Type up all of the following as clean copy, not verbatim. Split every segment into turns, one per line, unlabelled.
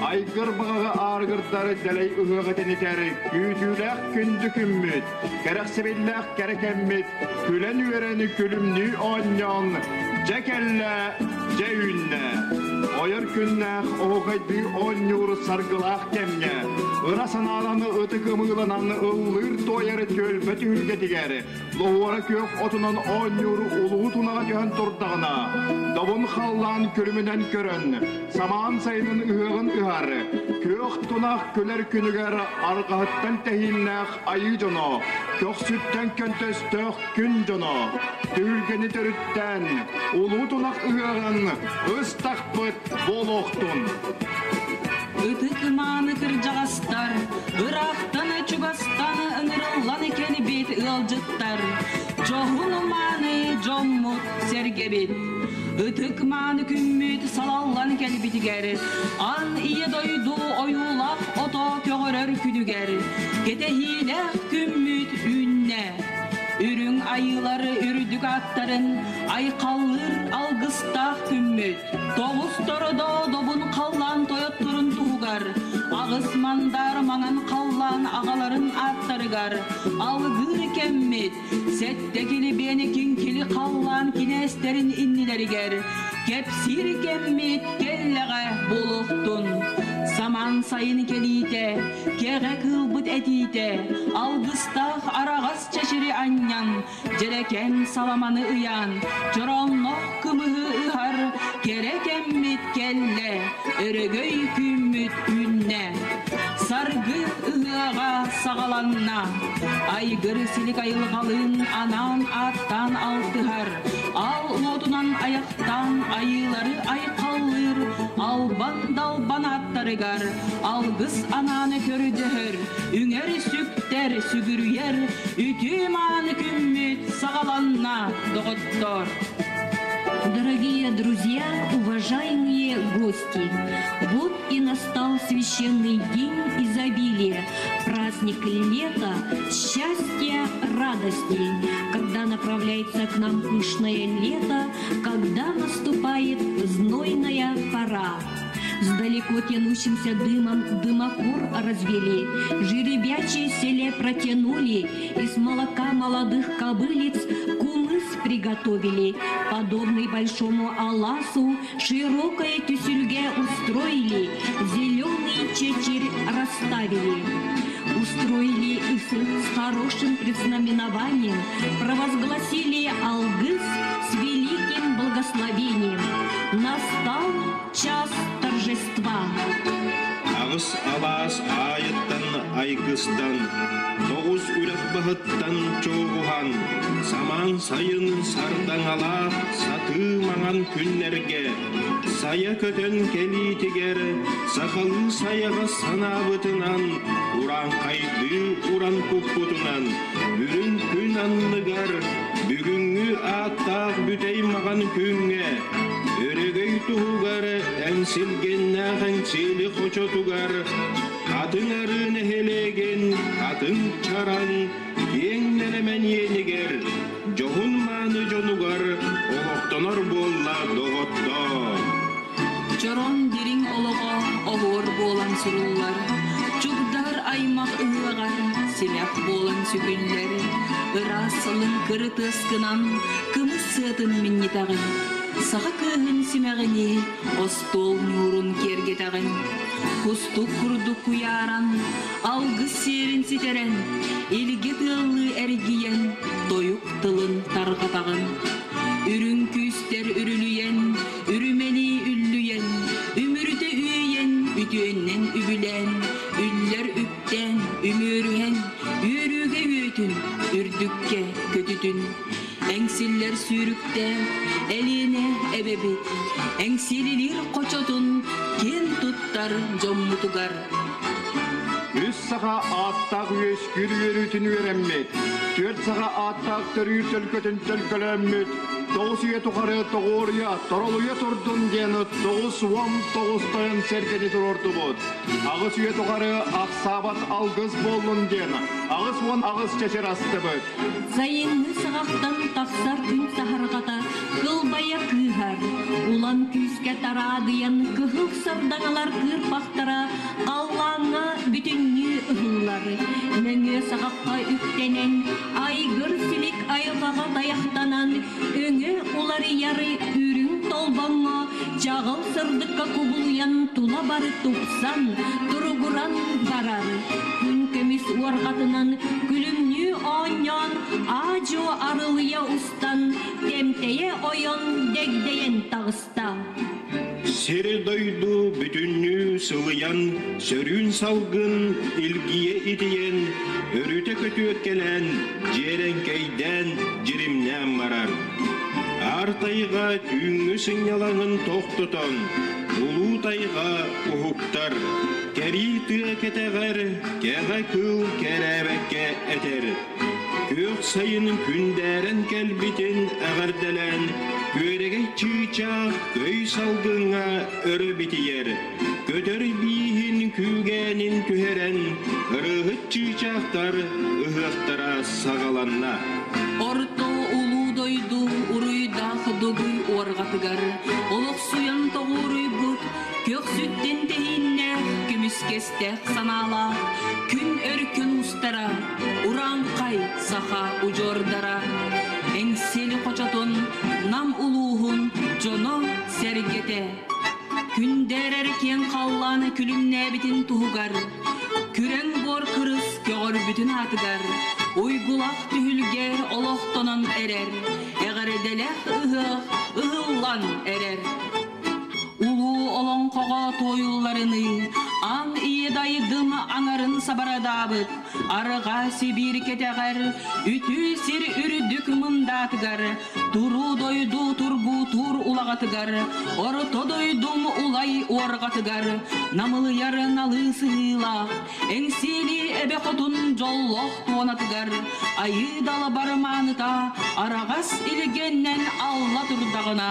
Айгыр баҕаҕы аарыгырдар дэлэй ыһыаҕы тэнитэр күүтүүлээх күндү күммүт, кэрэхсэбиллээх кэрэ кэммит, күлэн-үөрэн күлүмнүү оонньоон, дьэ кэллэ, дьэ үүннэ. Ойор күннээх оһуохайдыы оонньуур саргылаах кэмҥэ, ыра санаалан ытык ымыыланан ыллыыр туойар түөлбэ түһүлгэтигэр Лоһуора күөх отунан оонньуур улуу тунаҕа түһэн турдаҕына, добун халлаан күлүмүнэн көрөн, самаан сайынын ыһыаҕын ыһар, күөх тунах күлэр күнүгэр арҕаһыттан тэһииннээх айыы дьоно, көхсүттэн көнтөстөөх күн дьоно, түһүлгэни төрүттээн, улуу тунах ыһыаҕын ыстахпыт буолуохтун.
Ытык мааны кырдьаҕастар, ыраахтан чугастан ыҥырыллан кэлбит ыалдьыттар, дьоһун мааны дьоммут сэргэбит. Ытык мааны күммүт салаллан кэлбитигэр, ан ийэ дойду ойуулаах ото көҕөрөр күнүгэр, кэтэһиилээх күммүт үүннэ. Үрүҥ айыылары үрдүк аттарын айхаллыыр алгыстаах күммүт. Тоҕус тородоо добун халлаан тойотторун туһугар, аҕыс мандар маҥан халлаан аҕаларын ааттарыгар алгыыр кэммит, сэттэ килибиэни киҥкили халлаан кинээстэрин иннилэригэр кэпсиир кэммит кэллэҕэ буолуохтун. Самаан сайын кэлиитэ, кэҕэ кыылбыт этиитэ, алгыстаах араҕас чэчири анньан, Дьэрэкээн саламаны ыйаан, чорооннох кымыһы ыһар кэрэ кэммит кэллэ, өрөгөй күммүт үүннэ. Саргы ыһыаҕа саҕаланна, айгыр силик айылҕалыын анаан ааттаан алтыһар, ал уотунан айахтаан айыылары айхаллыыр албан далбан аттарыгар алгыс анааны көрдөһөр, үҥэр сүктэр сүгүрүйэр Үтүө-мааны күммүт саҕаланна, доҕоттор!
Дорогие друзья, уважаемые гости, вот и настал священный день изобилия, праздник лета, счастья, радости, когда направляется к нам пышное лето, когда наступает знойная пора. С далеко тянущимся дымом дымокур развели, Жеребячее селе протянули, Из молока молодых кобылиц кумыс приготовили, Подобный большому аласу широкое тюсюльге устроили, Зеленый чечерь расставили. Устроили их с хорошим предзнаменованием, провозгласили алгыс с великим благословением. Настал час торжества.
Аҕыс алаас аайыттан айгыстан, тоҕус үрэх баһыттан чооҕуһан, самаан сайын сардаҥалаах сатыы маҥан күннэргэ, сайа көтөн кэлиитигэр сахалыы сайаҕас санаабытынан, урааҥхайдыы уран куппутунан, үрүҥ күн анныгар бүгүҥҥү ааттаах бүтэй маҕан күҥҥэ Өрөгөй туһугар эҥсилгэннээх эҥсиэли хочотугар хатыҥ арыы нэһилиэгин хатыҥ чараҥ киэҥ нэлэмэн иэнигэр дьоһун мааны дьонугар олохтонор буолла доҕоттоор.
Чороҥ дириҥ олоҕо оһуор буолан суруллар, чугдаар аймах ыһыаҕар симэх буолан сүгүллэр, ыраас сылын кырытыаскынан кымыс сыатын минньитэҕин, саха кыыһын симэҕинии остуол ньуурун киэргэтэҕин, кустук курдук куйааран, алгыс сиэрин ситэрэн, илгэ тыаллыы эргийэн, тойук тылын тарҕатаҕын. Үрүҥ күүстэр үрүлүйэн, үрүмэлии үллүйэн, үмүрүтэ үөйэн, үтүөннэн үбүлээн, үллэр үптээн, үмүөрүһэн, үөрүүгэ үөтүн, үрдүккэ көтүтүн. Эҥсиллэр сүүрүктээх Элиэнэ эбэбит, эҥсиэлилиир хочотун киэн туттар дьоммутугар.
Үс саха ааттаах үөскүүр үөрүүтүн үөрэммит, түөрт саха ааттаах төрүүр төлкөтүн төлкөлөөммүт, тоҕус үйэ тухары тоҕуоруйа, торолуйа турдун диэн 99 тойон сэргэни туруордубут. Аҕыс үйэ тухары ахсаабат алгыс буоллун диэн 88 чэчир астыбыт.
Сайыҥҥы саҕахтан тахсар күн саһарҕата кылбайа кыыһар. Улам күүскэ тараадыйан кыһыл сардаҥалар кыырпа чалбахтара халлааҥҥа бүтүннүү ыһыллар. Нөҥүө саҕахха үктэнэн, айгыр силик айылҕаҕа тайахтанан, өҥө уларыйар үрүҥ толбоҥҥо чаҕыл сырдыкка кубулуйан тула бары тупсан, туругуран барар. Күн көмүс уорҕатынан күлүмнүү оонньоон, аа-дьуо арылыйа устан, тэмтэйэ ойон дэгдэйэн таҕыста.
Сири-дойду бүтүннүү сылыйан, сөрүүн салгын илгийэ итийэн, өрүтэ көтүөккэлээн, дьиэрэҥкэйдээн, дьиримнээн барар. Аар тайҕа түүҥҥү сынньалаҥын тохтотон, улуу тайҕа уһуктар, кэрии тыа кэтэҕэр кэҕэ кыыл кэрээбэккэ этэр. Күөх сайын күндээрэн кэлбитин эҕэрдэлээн, күөрэгэй чыычаах көй салгыҥҥа өрө битийэр, көтөр бииһин күүгээнин түһэрэн, ырыаһыт чыычаахтар ыһыахтара саҕаланна.
Орто улуу дойду уруйдаах дугуй уорҕатыгар олохсуйан тоҕуоруйбут көхсүттэн тэһииннээх көмүскэстээх санаалаах күн өркөн устара урааҥхай саха удьуордара Эҥсиэли хочотун Нам улууһун дьоно-сэргэтэ күндээрэр киэҥ халлаан күлүмнээбитин туһугар күрэҥ буор кырыс көҕөрбүтүн аатыгар уйгулах түһүлгэ олохтонон эрэр эҕэрдэлэх ыһыах ыһыллан эрэр. Улуу олоҥхоҕо туойулларыныы аан ийэ дайдым аҥарын сабарадаабыт арҕаа Сибиир кэтэҕэр үтүө сир үрдүк мындаатыгар туруу дойду тургутуур улаҕатыгар орто дойдум улай уорҕатыгар намылыйар налыы сыһыылаах Эҥсиэли эбэ хотун дьоллоох туонатыгар айыы далабар мааныта араҕас илигэннэн алла турдаҕына,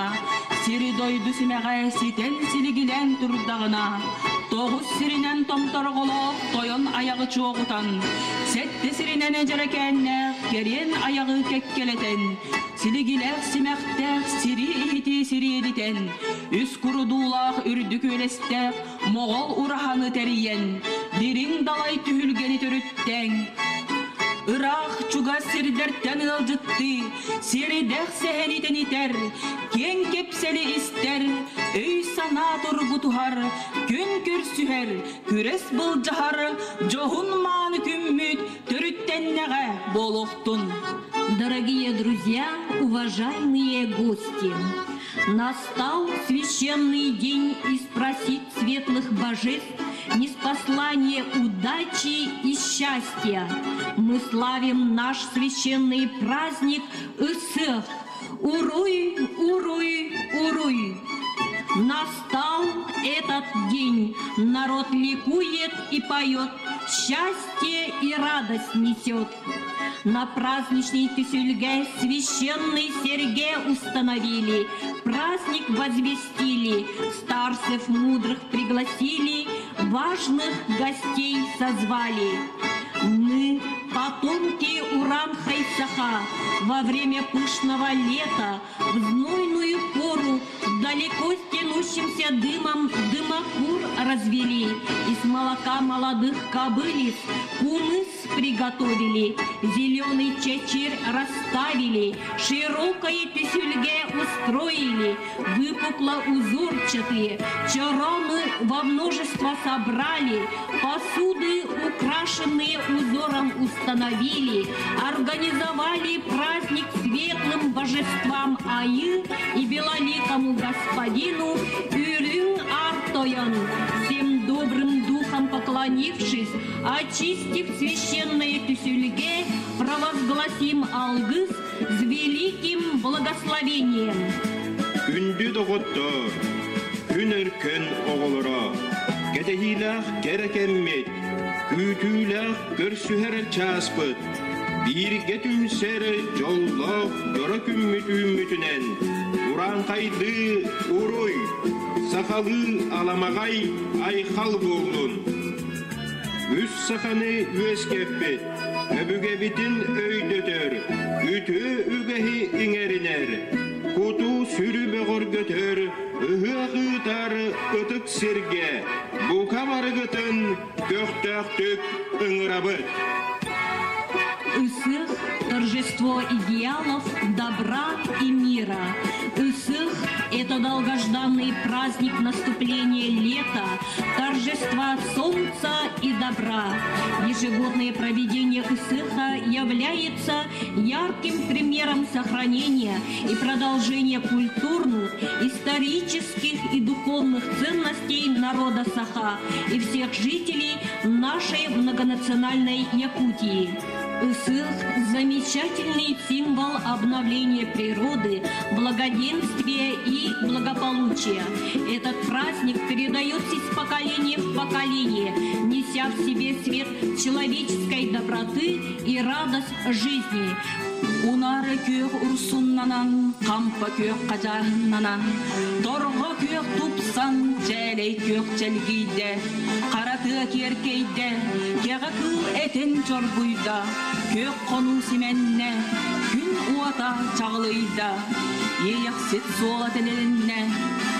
сири-дойду симэҕэ ситэн силигилээн турдаҕына, тоҕус сиринэн томторҕолоох тойон айаҕы чуоҕутан, сэттэ сиринэн эдьэрэкээннээх кэриэн айаҕы кэккэлэтэн, силигилээх симэхтээх сири иһити сириэдитэн, үс курудуулаах үрдүк үөлэстээх Моҕол ураһаны тэрийэн, дириҥ далай түһүлгэни төрүттэҥ. Ыраах чугас сирдэртэн ыалдьыттыы, сиридэх сэһэни тэнитэр, киэҥ кэпсэли истэр, өй-санаа тургутуһар, күн көрсүһэр, күрэс былдьаһар, дьоһун мааны күммүт төрүттэннэҕэ буолуохтун.
Дорогие друзья, уважаемые гости! Настал священный день и спросить светлых божеств неспослание удачи и счастья. Мы славим наш священный праздник Ысых. Уруй, уруй, уруй! Настал этот день, народ ликует и поет, счастье и радость несет. На праздничный түһүлгэ священный сэргэ установили, праздник возвестили, старцев мудрых пригласили, важных гостей созвали. Мы, потомки Уран-Хайсаха, во время пышного лета, в знойную пору, далеко стянущимся дымом дымокур развели, из молока молодых кобылиц кумыс приготовили, зеленый чэчир расставили, широкое түһүлгэ устроили, выпукло узорчатые, чороны во множество собрали, посуды, украшенные узором, установили, организовали праздник светлым божествам Айыы и белоликому господину Үрүҥ Аар Тойон, всем добрым духом поклонившись, очистив священное түһүлгэ, провозгласим алгыс с великим благословением.
Күндү доҕоттор, күн өркөн оҕолоро, кэтэһиилээх кэрэ кэммит, күүтүүлээх көрсүһэр чааспыт, бииргэ түмсэр дьоллоох дьоро күммүт үүммүтүнэн, урааҥхайдыы уруй, сахалыы аламаҕай айхал буоллун! Үс саханы үөскэппит, өбүгэбитин өйдөтөр, үтүө үгэһи иҥэринэр, куту-сүрү бөҕөргөтөр, ыһыах ыытар ытык сиргэ бука Бука барыгытын көхтөөхтүк ыҥырабыт.
Ысыах – торжество идеалов добра и мира. Ысыах – это долгожданный праздник наступления лета, торжества солнца и добра. Ежегодное проведение Ысыаха является ярким примером сохранения и продолжения культурных, исторических и духовных ценностей народа Саха и всех жителей нашей многонациональной Якутии. Ысыах – замечательный символ обновления природы, благоденствия и благополучия. Этот праздник передается из поколения в поколение, неся в себе свет человеческой доброты и радость жизни.
Унаар күөх урсуннанан, хампа күөх хадьааһыннанан, торҕо күөх тупсан, чээлэй күөх чэлгийдэ, хара тыа киэркэйдэ, кэҕэ кыыл этэн чоргуйда, күөх хонуу симэннэ, күн уота чаҕылыйда, Иэйэхсит суола тэлилиннэ,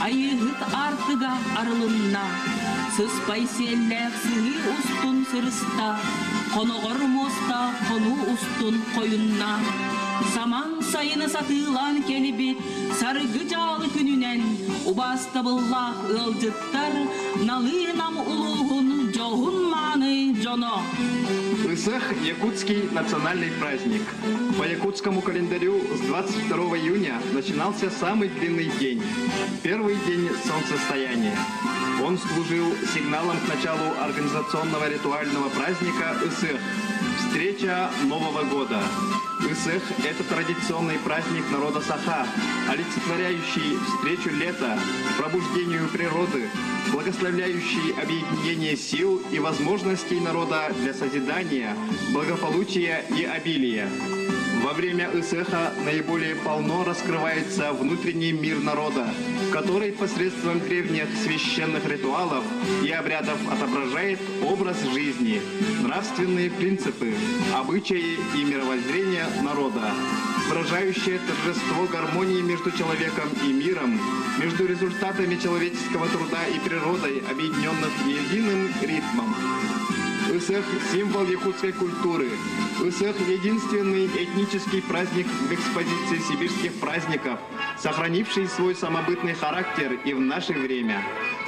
айыыһыт аартыга арылынна, сыспай сиэллээх сыһыы устун сырыста, хоноҕор муоста хонуу устун хойунна. Самаан сайыны сатыылаан кэлбит саргы дьаалы күнүнэн убаастабыллаах ыалдьыттар налыы Нам улууһун дьоһун мааны дьоно.
Ысыах – якутский национальный праздник. По якутскому календарю с 22 июня начинался самый длинный день – первый день солнцестояния. Он служил сигналом к началу организационного ритуального праздника Ысыах – встреча Нового года. Ысыах – это традиционный праздник народа Саха, олицетворяющий встречу лета, пробуждению природы, благословляющий объединение сил и возможностей народа для созидания, благополучия и обилия. Во время Ысыаха наиболее полно раскрывается внутренний мир народа, который посредством древних священных ритуалов и обрядов отображает образ жизни, нравственные принципы, обычаи и мировоззрение народа, выражающее торжество гармонии между человеком и миром, между результатами человеческого труда и природой, объединенных единым ритмом. Ысыах – символ якутской культуры. Ысыах – единственный этнический праздник в экспозиции сибирских праздников, сохранивший свой самобытный характер и в наше время.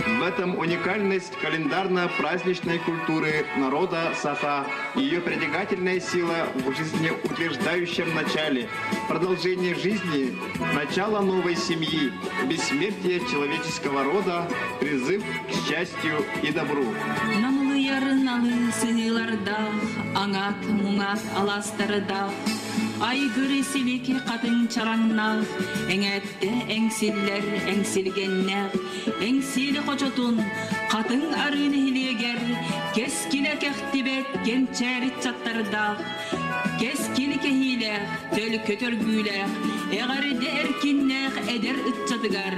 В этом уникальность календарно-праздничной культуры народа Саха, ее притягательная сила в жизнеутверждающем начале, продолжение жизни, начало новой семьи, бессмертие человеческого рода, призыв к счастью и добру.
Намылыйар налыы сыһыылардаах, аҥаат муҥаат алаастардаах, айгыр силик хатыҥ чараҥнаах, эҥээттэ эҥсиллэр эҥсилгэннээх, Эҥсиэли хочотун Хатыҥ Арыы нэһилиэгэр кэскилэ кэхтибэт кэнчээри ыччаттардаах, кэскил кэһиилээх, төлкө төргүүлээх, эҕэрдэ эркиннээх эдэр ыччатыгар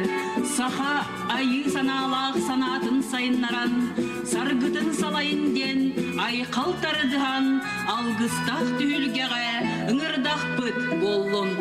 саха айыы санаалаах санаатын сайыннаран, саргытын салайын диэн айхал тардыһан алгыстаах түһүлгэҕэ ыҥырдахпыт буоллун.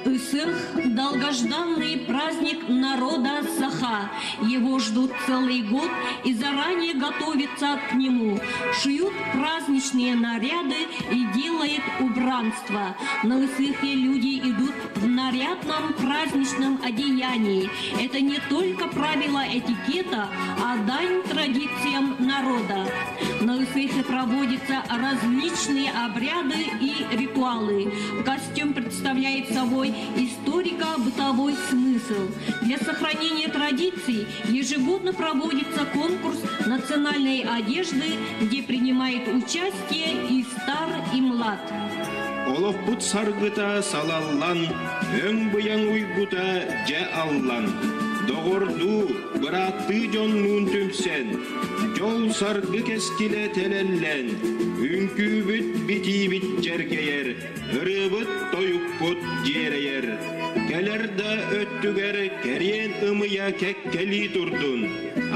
Ысыах – долгожданный праздник народа Саха. Его ждут целый год и заранее готовятся к нему. Шьют праздничные наряды и делают убранство. На Ысыахе люди идут в нарядном праздничном одеянии. Это не только правила этикета, а дань традициям народа. На Ысыахе проводятся различные обряды и ритуалы. Костюм представляет собой историко-бытовой смысл. Для сохранения традиций ежегодно проводится конкурс национальной одежды, где принимает участие и стар, и млад.
Олохпут саргыта салаллан, өҥ быйаҥ уйгута дьэ аллан. Доҕордуу, бырааттыы дьоннуун түмсэн, дьол саргы кэскилэ тэлэллэн, үҥкүүбүт битиибит дьэргэйэр, ырыабыт тойукпут дьиэрэйэр. Кэлэр да өттүгэр кэриэн ымыйа кэккэлии турдун,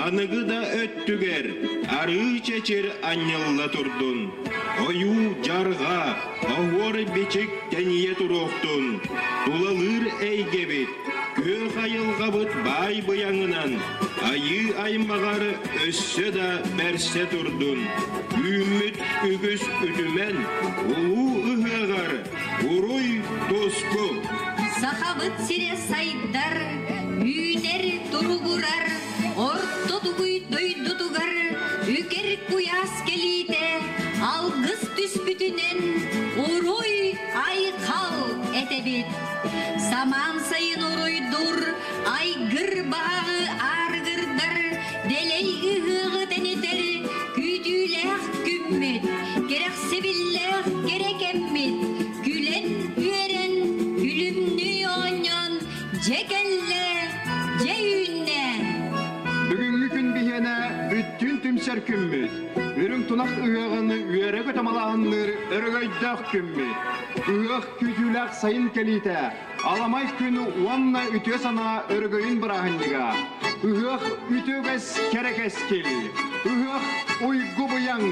аныгы да өттүгэр арыы чэчир анньылла турдун. Ойуу дьарҕа, оһуор бичик тэнийэ туруохтун, тулалыыр эйгэбит, Күөх айылҕабыт баай быйаҥынан, айыы аймаҕар өссө да бэрсэ турдун, үүммүт үгүс үтүмэн улуу ыһыаҕар уруй туску!
Сахабыт сирэ сайдар, үүнэр туругурар, орто тугуй дойдутугар үкэр куйаас кэлиитэ алгыс түспүтүнэн уруй айхал этэбит. Самаан сайын уруйдуур, айгыр баҕаҕы аарыгырдар, дэлэй ыһыаҕы тэнитэр күүтүүлээх күммүт, кэрэхсэбиллээх кэрэ кэммит, күлэн-үөрэн, күлүмнүү оонньоон дьэ кэллэ, дьэ үүннэ!
Бүгүҥҥү күн биһиэнэ бүттүүн түмсэр күммүт. Үрүҥ тунах ыһыаҕын үөрэ-көтө малааһынныыр өрөгөйдөөх күммүт. Ыһыах күүтүүлээх сайын кэлиитэ, аламай күн уонна үтүө санаа өрөгөйүн бырааһынньыга. Ыһыах үтүө үгэс кэрэ кэскил. Ыһыах уйгу быйаҥ,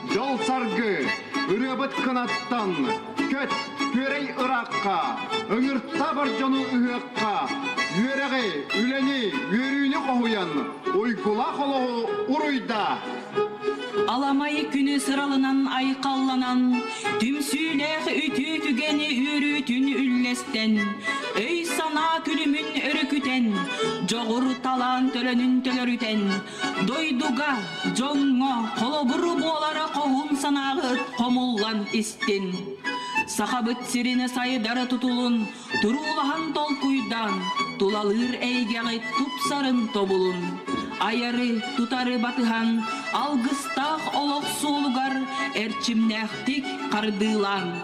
дьол саргы, ырыабыт кынаттан, көт, күөрэй ыраахха, ыҥырта бар дьону ыһыахха, үөрэҕи, үлэни, үөрүүнү хоһуйан, уйгулаах олоҕу уруйда!
Аламай күнү сыралынан айхалланан, түмсүүлээх үтүө түгэни үөрүүтүн үллэстэн, өй-санаа күлүмүн өрүкүтэн, дьоҕур талаан төлөнүн төлөрүтэн, дойдуга, дьоҥҥо холобур буолара хоһун санааҕыт хомуллан истин. Сахабыт сирин сайдары тутулун, туруулаһан толкуйдаан, тулалыыр эйгэҕит тупсарын тобулун. Айары, тутары батыһан, алгыстаах олох суолугар эрчимнээхтик хардыылаан.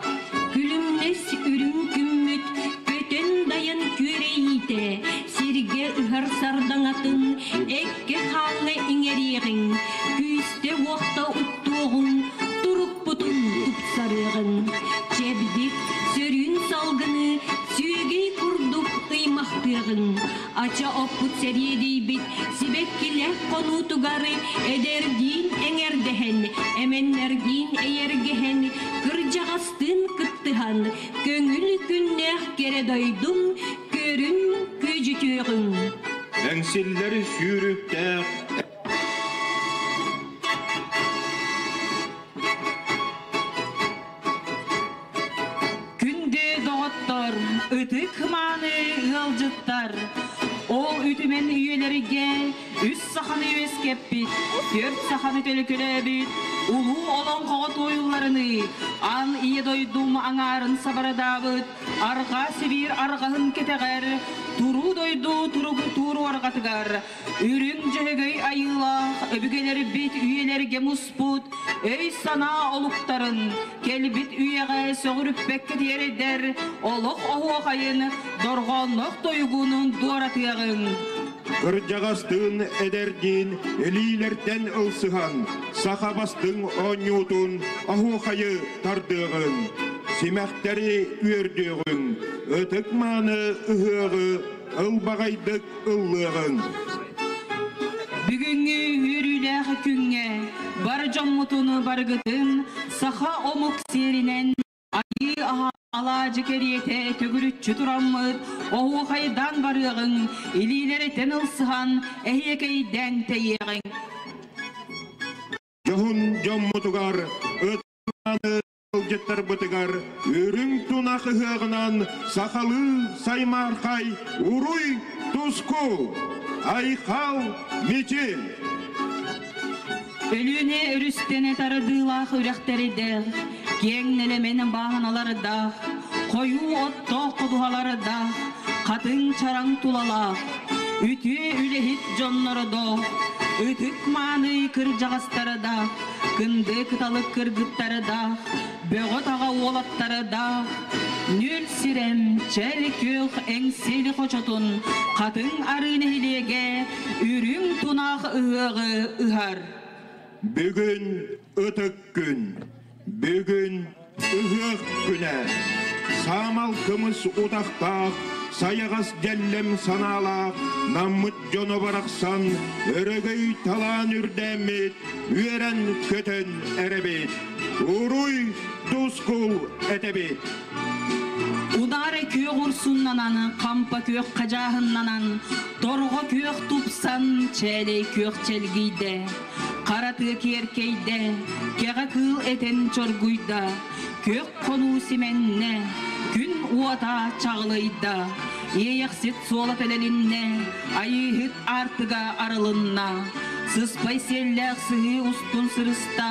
Күлүмнэс үрүҥ күммүт көтөн дайан күөрэйиитэ, сиргэ ыһар сардаҥатын эккэ-хааҥҥа иҥэриэҕиҥ, күүстэ-уохта уктуоҕуҥ, турукпутун тупсарыаҕыҥ. Чэбдик, сөрүүн салгыны сүөгэй курдук ыймахтыаҕыҥ. Ача оппут сэриэдийбит сибэккилээх хонуутугар эдэрдиин эҥэрдэһэн, эмэннэрдиин эйэргэһэн, кырдьаҕастыын кыттыһан, көҥүл күннээх кэрэ дойдум көрүн күөдьүтүөҕүҥ.
Эҥсиллэр сүүрүктээх
Күндү доҕоттор, ытык мааны ыалдьыттар, ол үтүмэн үйэлэргэ үс саханы үөскэппит, түөрт саханы төлөкөлөөбүт улуу олоҥхоҕо туойулларыныы, аан ийэ дойдум аҥаарын сабарадаабыт Арҕаа Сибиир арҕаһын кэтэҕэр, туруу дойду туругу туруорҕатыгар Үрүҥ Дьөһөгөй айыылаах өбүгэлэрбит үйэлэргэ муспут өй-санаа олуктарын кэлбит үйэҕэ сөҕүрүппэккэ тиэрдэр олох оһуохайын дорҕоонноох тойугун дуоратыаҕыҥ.
Кырдьаҕастыын эдэрдиин илиилэртэн ылсыһан, саха бастыҥ оонньуутун оһуохайы тардыаҕыҥ, симэхтэри үөрдүөҕүҥ, ытык-мааны ыһыаҕы ылбаҕайдык ыллыаҕыҥ.
Бүгүҥҥү үөрүүлээх күҥҥэ бар дьоммутун барыгытын саха омук сиэринэн айыы аһа алаадьы кэриэтэ төгүрүччү тураммыт оһуохайдаан барыаҕыҥ, илиилэритэн ылсыһан эһиэкэйдээн тэйиэҕиҥ.
Дьоһун дьоммутугар ыт ыалдьыттарбытыгар үрүҥ тунах ыһыаҕынан сахалыы саймаархай уруй туску айхал мичил
Өлүөнэ өрүстэнэ тардыылаах үрэхтэрдээх, киэҥ нэлэмэн бааһыналардаах, хойуу оттоох ходуһалардаах, хатыҥ чараҥ тулалаах, үтүө үлэһит дьоннордоох, ытык мааны кырдьаҕастардаах, кынды кыталык кыргыттардаах, бөҕө-таҕа уолаттардаах, нүөл сирэм, чэл күөх эҥсиэли хочотун Хатыҥ Арыы нэһилиэгэ үрүҥ тунах ыһыаҕы ыһар.
Бүгүн ытык күн, бүгүн Ыһыах күнэ саамал кымыс утахтаах, сайаҕас дьэллэм санаалаах Наммыт дьоно барахсан өрөгөй талаан үрдээммит, үөрэн-көтөн эрэбит. Уруй тускул этэбит!
Удаара күөх урсуннанан, хампа күөх хадьааһыннанан, торҕо күөх тупсан, чээлэй күөх чэлгийдэ. Хара тыа киэркэйдэ, кэҕэ кыыл этэн чоргуйда, күөх хонуу симэннэ, күн уота чаҕылыйда. Иэйэхсит суола тэлэлиннэ, айыыһыт аартыга арылынна. Сыспай сиэллээх сыһыы устун сырыста,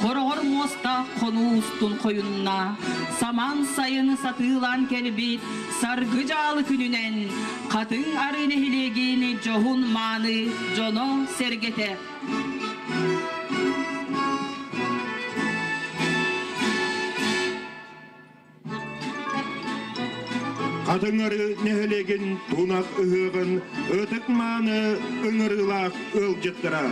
хороҕор муостаах хонуу устун хойунна. Самаан сайыны сатыылаан кэлбит саргы дьаалы күнүнэн Хатыҥ Арыы нэһилиэгин дьоһун мааны дьоно-сэргэтэ.
Хатыҥ-Арыы нэһилиэгин тунах ыһыаҕын ытык-мааны ыҥырыылаах ыалдьыттара,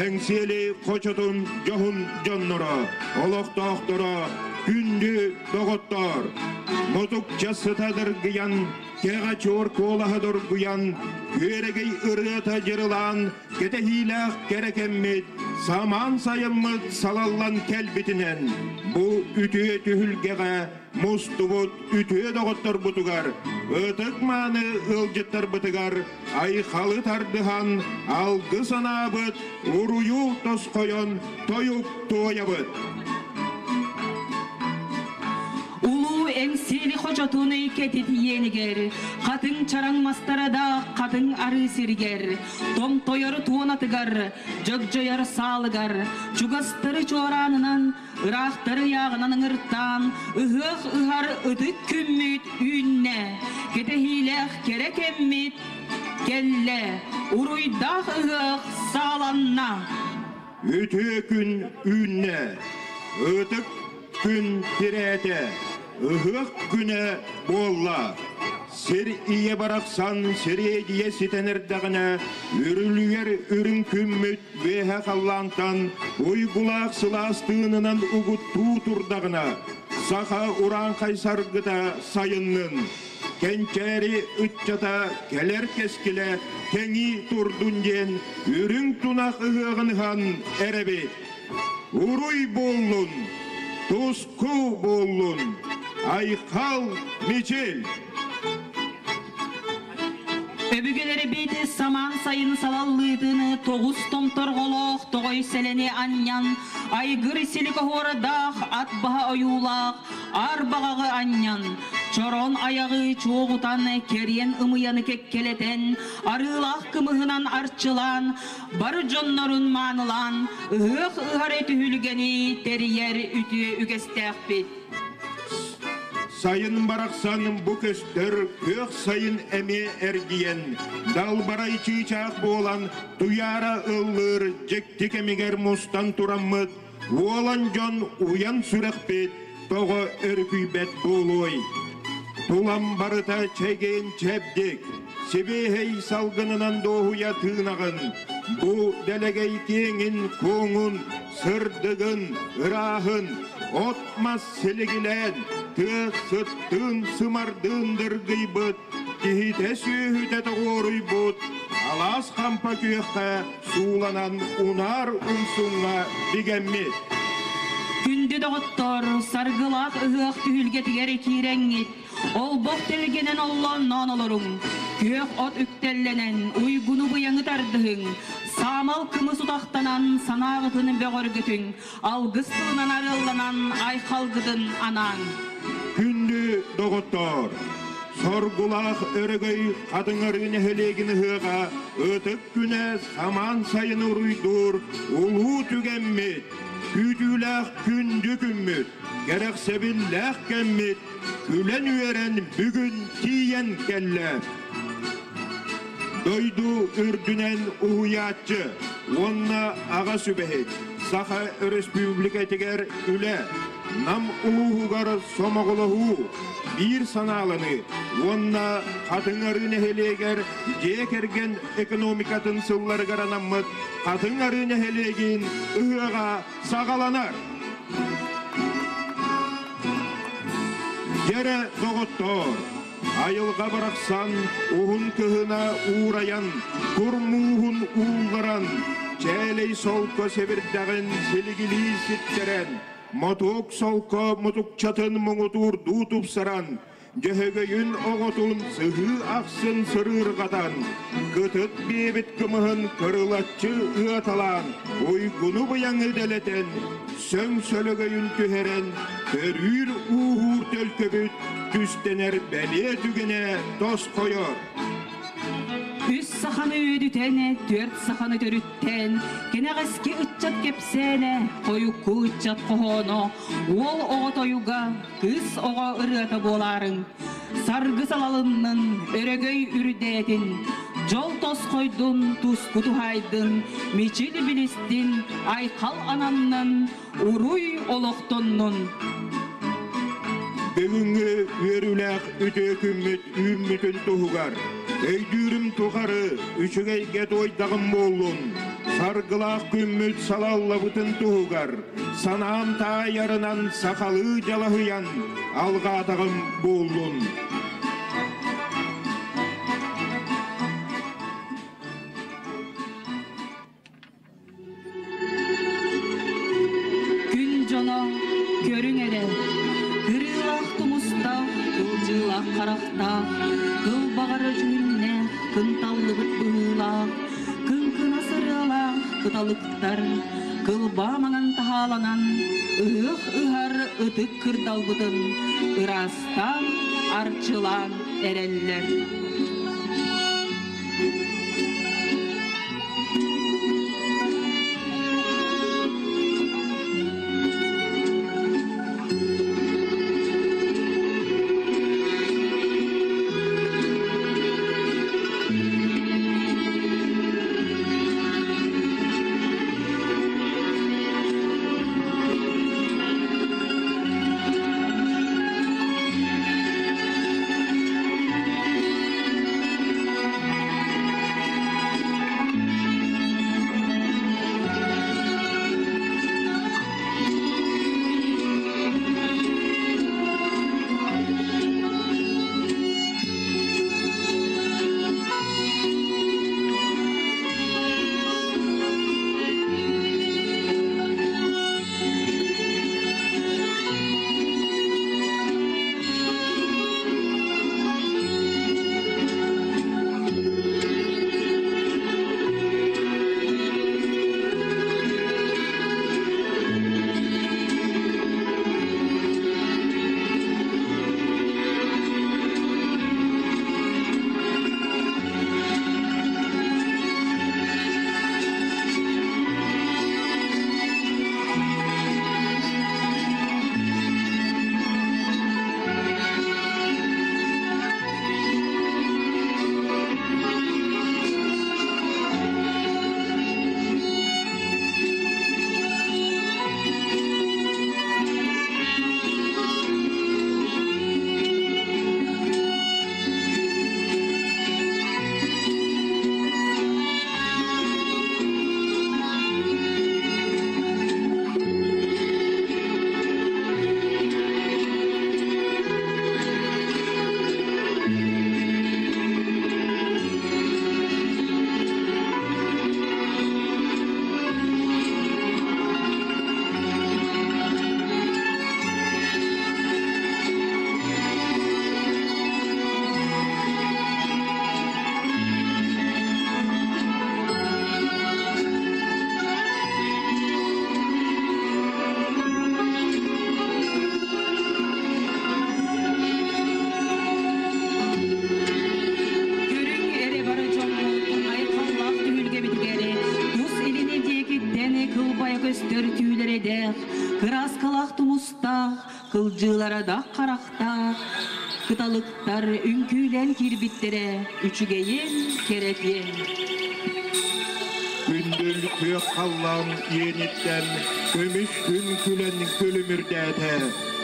Эҥсиэли хочотун дьоһун дьонноро, олохтоохторо, күндү доҕоттоор! Мутукча сыта дыргыйан, кэҕэ чуор куолаһа доргуйан, күөрэгэй ырыата дьырылаан, кэтэһиилээх кэрэ кэммит, самаан сайыммыт салаллан кэлбитинэн, бу үтүө түһүлгэҕэ мустубут үтүө доҕотторбутугар, ытык-мааны ыалдьыттарбытыгар айхалы тардыһан, алгыс анаабыт, уруйу тосхойон тойук туойабыт.
Улуу Эҥсиэли хочотун кэтит иэнигэр, хатыҥ чараҥ мастара да хатыҥ арыы сиригэр, томтойор туонатыгар, дьөгдьөйөр саалыгар, чугастары чуораанынан, ыраахтары ыйааҕынан ыҥыртаан, ыһыах ыһар ытык күммүт үүннэ, кэтэһиилээх кэрэ кэммит кэллэ, уруйдаах ыһыах саҕаланна.
Үтүө күн үүннэ, ытык күн тирээтэ, ыһыах күнэ буолла. Сир ийэ барахсан сириэдийэ ситэн эрдэҕинэ, үрүлүйэр үрүҥ күммүт үөһэ халлаантан уйгулаах сылаас тыынынан угуттуу турдаҕына, саха урааҥхай саргыта сайыннын. Кэнчээри ыччата кэлэр кэскилэ кэҥии турдун диэн үрүҥ тунах ыһыаҕын ыһан эрэбит. Уруй буоллун, туску буоллун, айхал мичил!
Өбүгэлэрбит самаан сайын салаллыытын тоҕус томторҕолоох тоҕой сэлэни анньан, айгыр силик оһуордаах ат баһа ойуулаах аар баҕаҕы анньан, чорон айаҕы чуоҕутан, кэриэн ымыйаны кэккэлэтэн, арыылаах кымыһынан арчылаан, бары дьоннорун маанылаан, ыһыах ыһар түһүлгэни тэрийэр үтүө үгэстээхпит.
Сайын барахсан бу көстөр күөх сайын эмиэ эргийэн, далбарай чыычаах буолан туйаара ыллыыр дьикти кэмигэр мустан тураммыт, уолан дьон уйан сүрэхпит тоҕо өрүкүйбэт буолуой? Тулам барыта чэгиэн чэбдик, сибиэһэй салгынынан дуоһуйа тыынаҕын, бу дэлэгэй киэҥин куоҥун, сырдыгын, ырааһын, от-мас силигилээн, тыа сыттыын сымардыын дыргыйбыт, киһитэ сүөһүтэ тоҕуоруйбут, алаас хампа күөххэ сууланан унаар умсуҥҥа бигэммит.
Күндү доҕоттор, саргылаах ыһыах түһүлгэтигэр киирэҥҥит, олбох тэлгэнэн оллоонноон олоруҥ, күөх от үктэллэнэн, уйгуну быйаҥы тардыһыҥ, саамал кымыс утахтанан, санааҕытын бөҕөргөтүҥ, алгыс тылынан арыалланан, айхалгытын анааҥ.
Күндү доҕоттоор, соргулаах өрөгөй Хатыҥарыы нэһилиэгин ыһыаҕа ытык күнэ самаан сайыны уруйдуур улуу түгэммит, күүтүүлээх күндү күммүт, кэрэхсэбиллээх кэммит күлэн-үөрэн бүгүн тиийэн кэллэ. Дойду үрдүнэн уһуйааччы уонна аҕа сүбэһит Саха Өрөспүүбүлүкэтигэр үлэ, Нам улууһугар сомоҕолоһуу, биир санааланыы уонна Хатыҥ Арыы нэһилиэгэр дьиэ кэргэн экономикатын сылларыгар анаммыт Хатыҥ Арыы нэһилиэгин ыһыаҕа саҕаланар. Дьэрэ доҕоттоор, айылҕа барахсан уһун кыһына уурайан, кур мууһун уулларан, чээлэй солко сэбирдэҕин силигилии ситтэрэн, мотуок солко мутукчатын муҥутуурдуу тупсаран, Дьөһөгөйүн оҕотун сыһыы ахсын сырыырҕатан, кытыт биэбит кымыһын кырылаччы ыаталаан, уйгуну быйаҥы дэлэтэн, сөҥ сөлөгөйүн түһэрэн, төрүүр ууһуур төлкөбүт түстэнэр бэлиэ түгэнэ тосхойор.
Үс саханы үөдүтэн, түөрт саханы төрүттэн, кэнэҕэски ыччат кэпсээнэ, хойукку ыччат хоһооно, уол оҕо тойуга, кыыс оҕо ырыата буолаарыҥ. Саргы салалыннын, өрөгөй үрдээтин, дьол тосхойдун, туску туһаайдын, мичил билистин, айхал ананнын, уруй олохтоннун.
Бүгүҥҥү үөрүүлээх үтүө күммүт үүммүтүн туһугар өйдүүрүм тухары үчүгэйгэ туойдаҕым буоллун, саргылаах күммүт салаллабытын туһугар санаам таайарынан сахалыы дьалаһыйан алҕаатаҕым буоллун.
Күн дьоно, көрүҥ эрэ, кырыылаах тумустаах, кылдьыылаах харахтаах, кылбаҕар дьүһүннээх, кынталлыбыт быһыылаах, кыҥкынас ырыалаах кыталыктар, кылбаа маҥан таһааланан, ыһыах ыһар ытык кырдалбытын ыраастаан, арчылаан эрэллэр. Көрүҥ эрэ бары дьоммут айхаллаах түһүлгэбитигэр тус илини диэкиттэн кылбайа көстөр түүлэрэдээх, кырааскалаах тумустаах, кылдьыылара да харахтаах, кыталыктар үҥкүүлээн киирбиттэрэ үчүгэйин, кэрэтиэн.
Күндүл күөх халлаан иэниттэн көмүс күн күлэн күлүмүрдээтэ.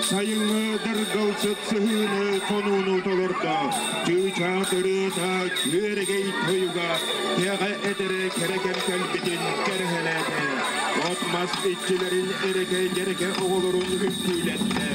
Сайыҥҥы дыргылсыт сыһыыны хонууну толордо. Чыычаах ырыата күөрэгэй тойуга кэҕэ этэрэ кэрэ кэм кэлбитин кэрэһэлээтэ. От-мас иччилэрин эрэкэ-дьэрэкэ оҕолорун үҥкүүлэттэ.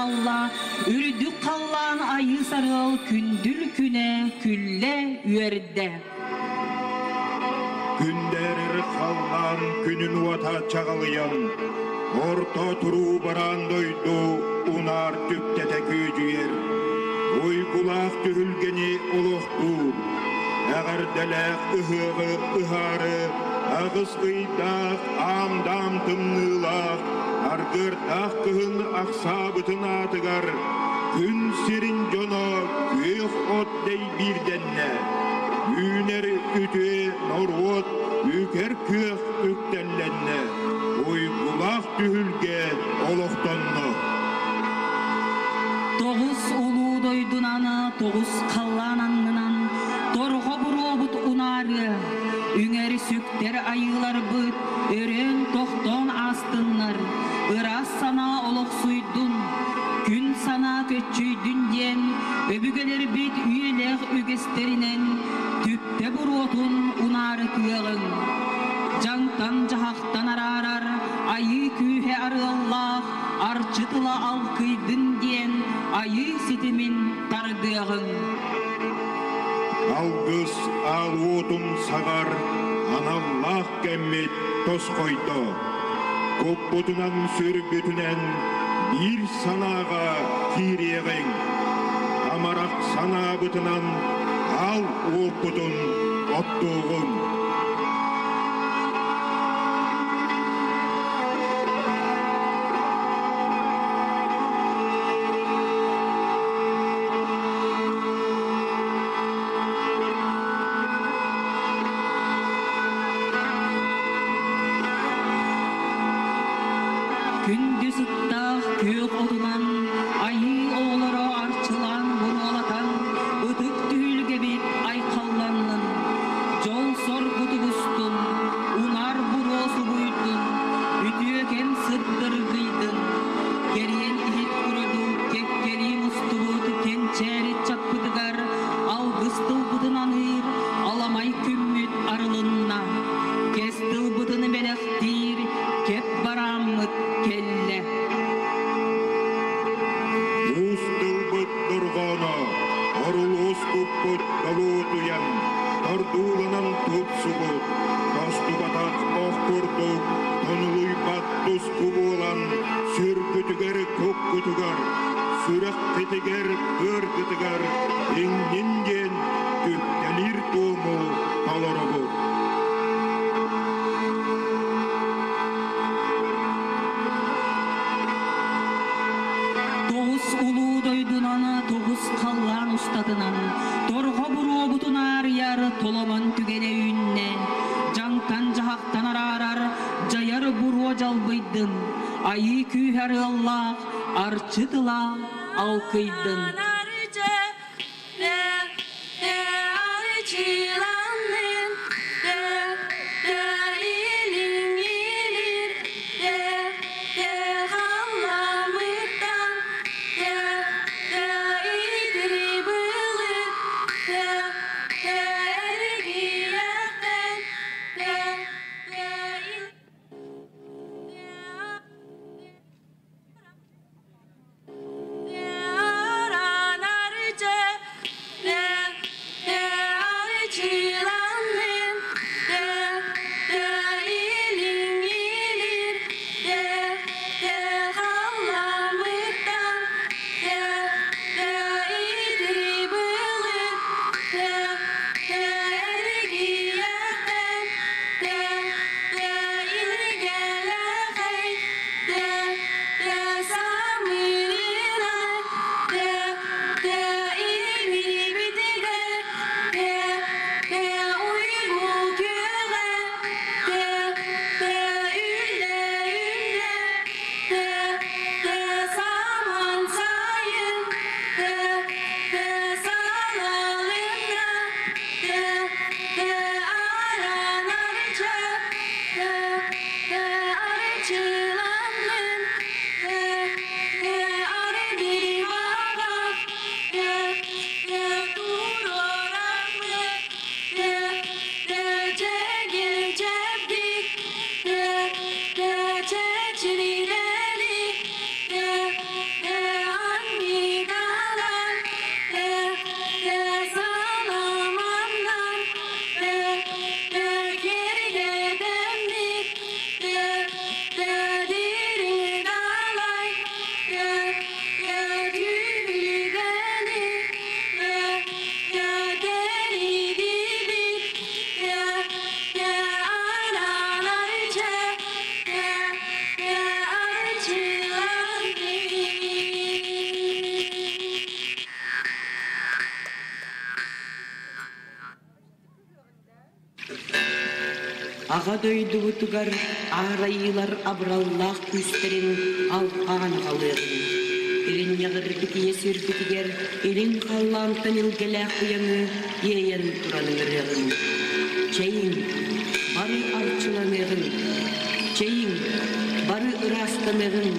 алла, үрдүк халлаан айыы сарыал күндүл күнэ күллэ үөрдэ.
Күндээрэр халлаан күнүн уота чаҕылыйан, орто туруу бараан дойду унаар түптэтэ күөдьүйэр, уйгулаах түһүлгэни олохтуур, эҕэрдэлээх ыһыаҕы ыһаары аҕыс ыйдаах аам-даам тымныылаах аргыардаах кыһын ахсаабытын аатыгар күн сирин дьоно күөх от дэйбиирдэннэ. Үүнэр үтүө норуот үкэр күөх үктэллэннэ, уйгулаах түһүлгэ олохтонно.
Тоҕус улуу дойдунан, тоҕус халлаан аннынан торҕо буруобут унаарыа, үҥэр сүктэр айыыларбыт өрөөн-тохтоон аастыннар, ыраас санаа олохсуйдун, күн санаа көччүйдүн диэн өбүгэлэрбит үйэлээх үгэстэринэн түптэ буруотун унаарытыаҕыҥ. Дьаҥтан-дьаһахтан араарар айыы күүһэ арыаллаах арчы тыла алкыйдын диэн айыы ситимин тардыаҕыҥ.
Алгыс аал уотун саҕар аналлаах кэммит тосхойдо. Куппутунан сүрбүтүнэн биир санааҕа киириэҕиҥ. Амарах санаабытынан аал уоппутун оттуоҕуҥ.
Күндү сыттаах күөх отунан айыы оҕолоро арчылаан буруолатан ытык түһүлгэбит айхалланнын, дьол-соргу тубустун, унаар буруо субуйдун, үтүөкэн сырдыргыйдын, кэриэн иһит курдук кэккэлии мустубут кэнчээри чаппытыгар алгыс тылбытын аныыр аламай күммүт арылынна. Кэс тылбытын бэлэхтиир кэп барааммыт кэллэ.
Уус тылбыт дорҕооно, орулуус куппут долуотуйан, тордууланан тупсубут, тостубатах ох курдук тонулуйбат туску буолан, сүргүтүгэр куккутугар, сүрэххитигэр кыаргытыгар иҥнин диэн түптэлиир туому толоробут.
Тоҕус улуу дойдунан, тоҕус халлаан устатынан, торҕо буруобутун аарыйар толомон түгэнэ үүннэ. Дьаҥтан-дьаһахтан араарар, дьайар буруо дьалбыйдын, айыы күүһэ арыаллаах, арчы тыла алкыйдын.
Аҕа дойдубутугар аарайыылар абыраллаах күүстэрин алҕаан аҕалыаҕыҥ. Иринньэҕирбит ийэ сирбитигэр илин халлаантан илгэлээх быйаҥы иэйэн туран ыҥырыаҕыҥ. Чэйиҥ, бары арчыланыаҕыҥ, чэйиҥ, бары ыраастаныаҕыҥ.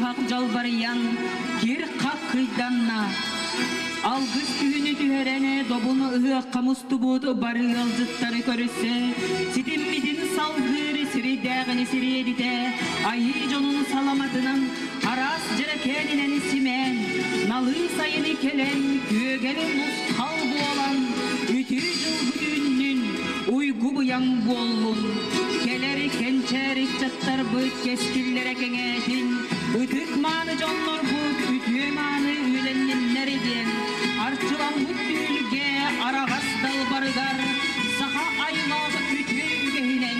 Дьаһах дьалбарыйан, кир-хах кыйданна. Алгыс күһүнү түһэрэн добун ыһыахха мустубут бары ыалдьыттары көрүсэ, ситиммитин салгыыр сиридээҕини сириэдитэ, айыы дьонун саламатынан араас дьэрэкээнинэн симээн, налыы сайыны кэлэн, күөгэли нусхал буолан, үтүө дьылбыт үүннүн, уйгу быйаҥ буоллун. Кэлэр кэнчээри ыччаттарбыт кэскиллэрэ кэҥээтин, ытык мааны дьоннорбут үтүө мааны үөлэнниннэр диэн арчыламмыт түһүлгэ араҕас далбарыгар саха айылаах үтүө үгэһинэн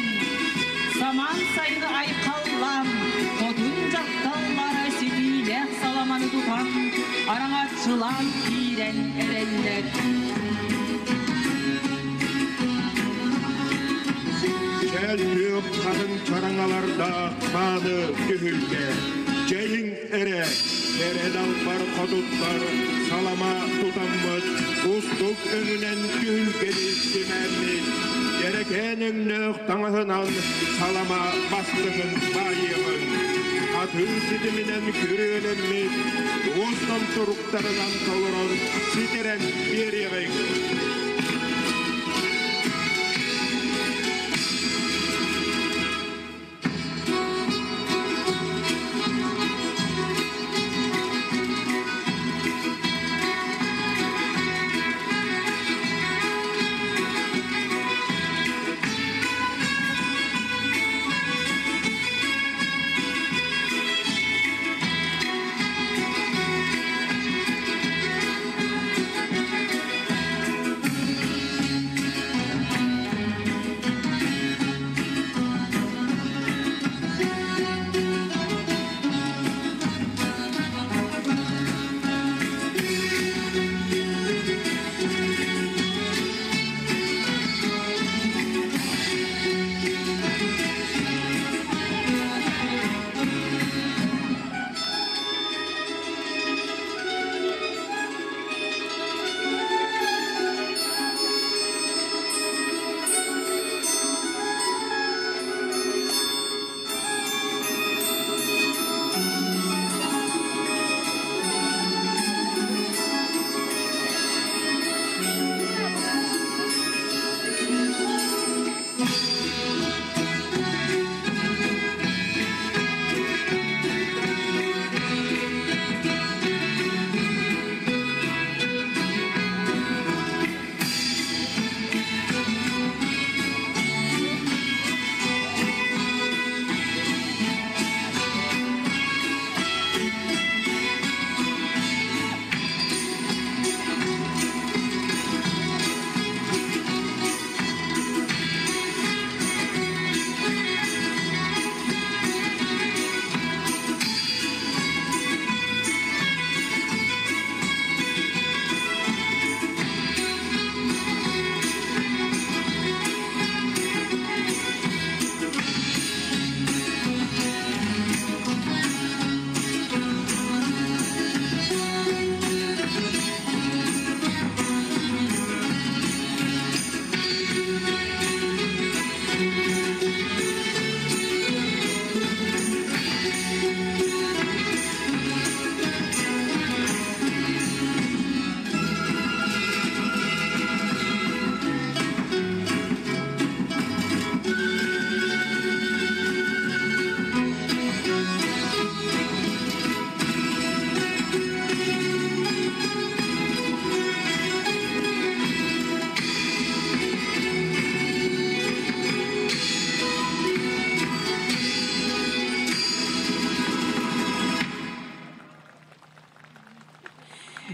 самаан сайыны айхаллаан, хотун дьахталлар ситиилээх саламаны тутан, араҥаччылаан киирэн эрэллэр.
Чээл күөх хатыҥ чараҥалардаах мааны түһүлгэ, чэйиҥ эрэ, эрэ далбар хотуттар салама тутаммыт, кустук өҥүнэн түһүлгэни симээммит, дьэрэкээн өҥнөөх таҥаһынан салама бастыҥын баайыаҕыҥ. Хатыы ситиминэн күрүөлэммит, уостан туруктарынан толорон ситэрэн биэриэҕиҥ.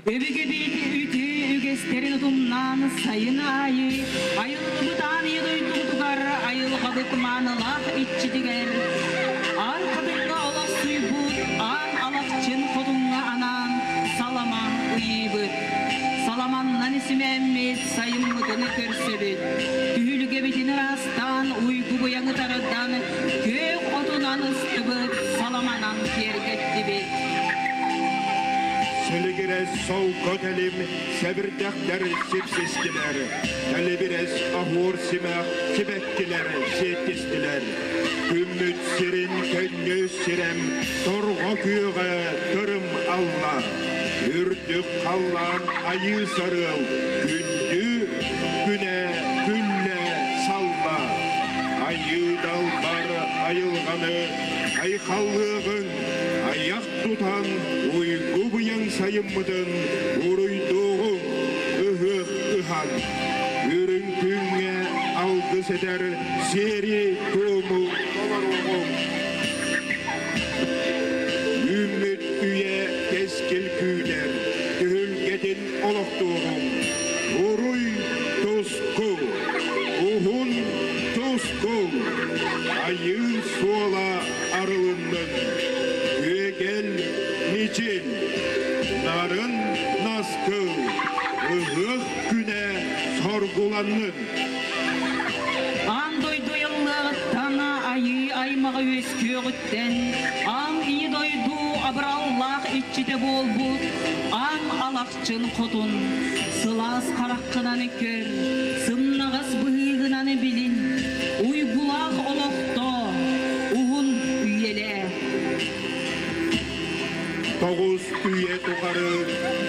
Өбүгэбит үтүө үгэстэрин утумнаан сайын аайы айыллыбыт аан ийэ дойдубутугар айылҕабыт маанылаах иччитигэр Аар хатыҥҥа олохсуйбут аан алахчын хотуҥҥа анаан салама ыйыыбыт. Саламаннан симээммит сайыммытын көрсөбүт. Түһүлгэбитин ыраастаан уйгу быйаҥы тардан күөх отунан ыстыбыт, саламанан киэргэттибит.
Силигирэс солко тэлим, сэбирдэхтэр сипсистилэр, тэлибирэс оһуор Оһуор симэх сибэккилэр сиэттистилэр. Күммүт сирин көнньү сирэм, торҕо күөҕэ тырым алла. Үрдүк халлаан айыы сарыал, күндү күнэ күллэ салла. Айыы далбар айылҕаны айхаллыаҕыҥ, айах тутан уйгу быйаҥ сайыммытын уруйдуоҕуҥ, ыһыах ыһан. Үрүҥ күҥҥэ алгыс этэр сиэри туому толоруоҕуҥ. Үүммүт үйэ кэскил күүтэр, түһүлгэтин олохтуоҕуҥ. Уруй туску, уһун туску, айыы суола арылыннын. Күөгэл мичил, нарын наскыл, ыһыах күнэ соргуланнын.
Аан дойду айыллыаҕыттан айыы аймаҕа үөскүөҕүттэн, аан ийэ дойду абыраллаах иччитэ буолбут аан алахчын хотун, сылаас хараххынан көр, сымнаҕас быһыыгынан билин, уйгулаах олохтоо, уһун үйэлээ.
Тоҕус үйэ тухары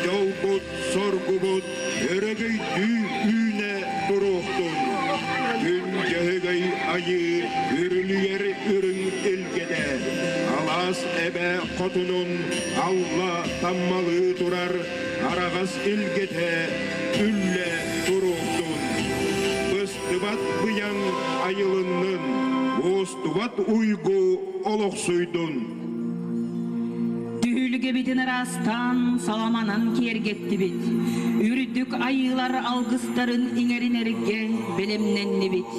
дьолбут, соргубут өрөгөйдүү үүнэ туруохтун. Күн дьөһөгөй айыы үрүлүйэр үрүҥ илгэтэ, алаас эбэ хотунун алла таммалыы турар араҕас илгэтэ үллэ туруохтун. Быстыбат быйаҥ айылыннын, уостубат уйгу олохсуйдун.
Түһүлгэбитин ыраастаан саламанан киэргэттибит. Үрдүк айыылар алгыстарын иҥэринэргэ бэлэмнэннибит.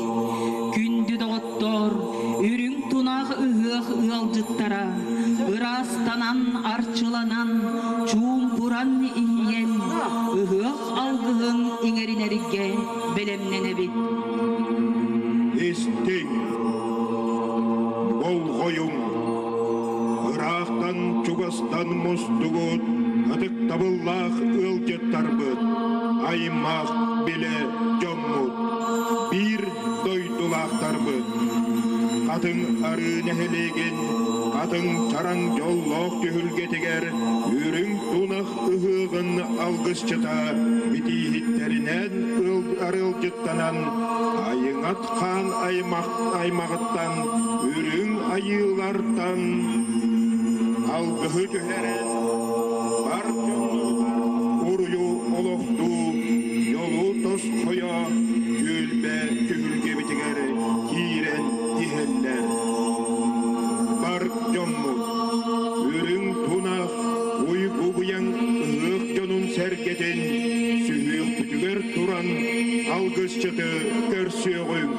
Күндү доҕоттоор, үрүҥ тунах ыһыах ыалдьыттара, ыраастанан, арчыланан, чуумпуран иһийэн, ыһыах алгыһын иҥэринэргэ бэлэмнэнэбит.
Истиҥ, болҕойуҥ, ыраахтан чугастан мустугут ытыктабыллаах ыалдьыттарбыт, аймах билэ дьоммут, биир дойдулаахтарбыт. Хатыҥ Арыы нэһилиэгин Хатыҥ Чараҥ дьоллоох түһүлгэтигэр үрүҥ тунах ыһыаҕын алгысчыта битииһиттэринэн арыалдьыттанан Айыҥат хаан аймаҕыттан үрүҥ айыылартан алгыһы түһэрэн бар дьоннорун уруйу олохтуу дьолу тосхойо түөлбэ түһүлгэбитигэр киирэн иһэллэр. Бар дьоммут үрүҥ тунах уйгу-быйаҥ ыһыах дьонун сэргэтин сүһүөхпүтүгэр туран алгысчыты көрсүөҕүҥ,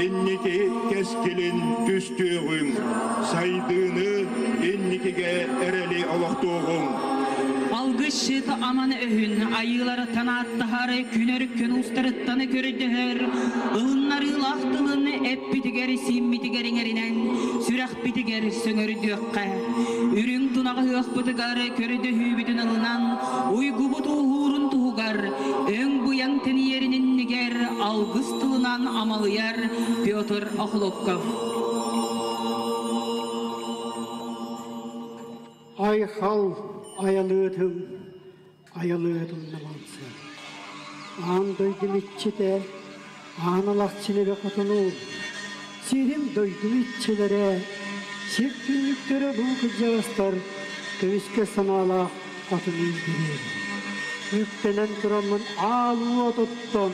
инники кэскилин түстүөҕүҥ, сайдыыны инникигэ эрэли олохтуоҕуҥ.
Алгысчыт аман өһүн айыыларыттан ааттаһар, күн-өрүккүн устарыттан көрдөһөр, ылыннарыылаах тылын эппитигэр-сииммитигэр иҥэринэн, сүрэхпитигэр сөҥөрдүөххэ. Үрүҥ тунаҕ ыһыахпытыгар көрдөһүүбүтүн ылынан, уйгубут ууһуурун туһугар, өҥ-быйаҥ тэнийэрин иннигэр алгыс тылынан амалыйар Петр Охлопков.
Айхал айалыытым, айалыытым намансы. Аан дойдум иччитэ, аан алахчыныбы хотунуу. Сирим дойдум иччилэрэ, сир түннүктэрэ бу кырдьаҕастар көмүскэ санаалаах хотун илдьириэр. Үктэнэн тураммын аал уот оттон,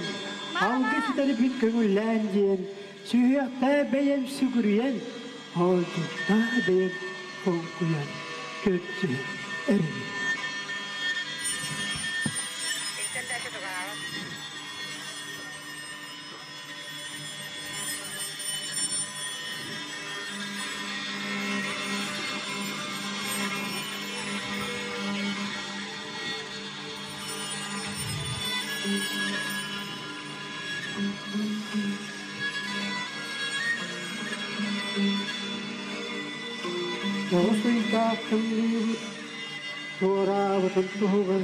алгыс этэрбин көҥүллээн диэн, сүһүөхтээ бэйэм сүгүрүйэн, хоолдьуктаа бэйэм хоҥкуйан көрсүһэн эрэбин. Тоҕус ыйдаах тымныыбыт туораабытын туһугар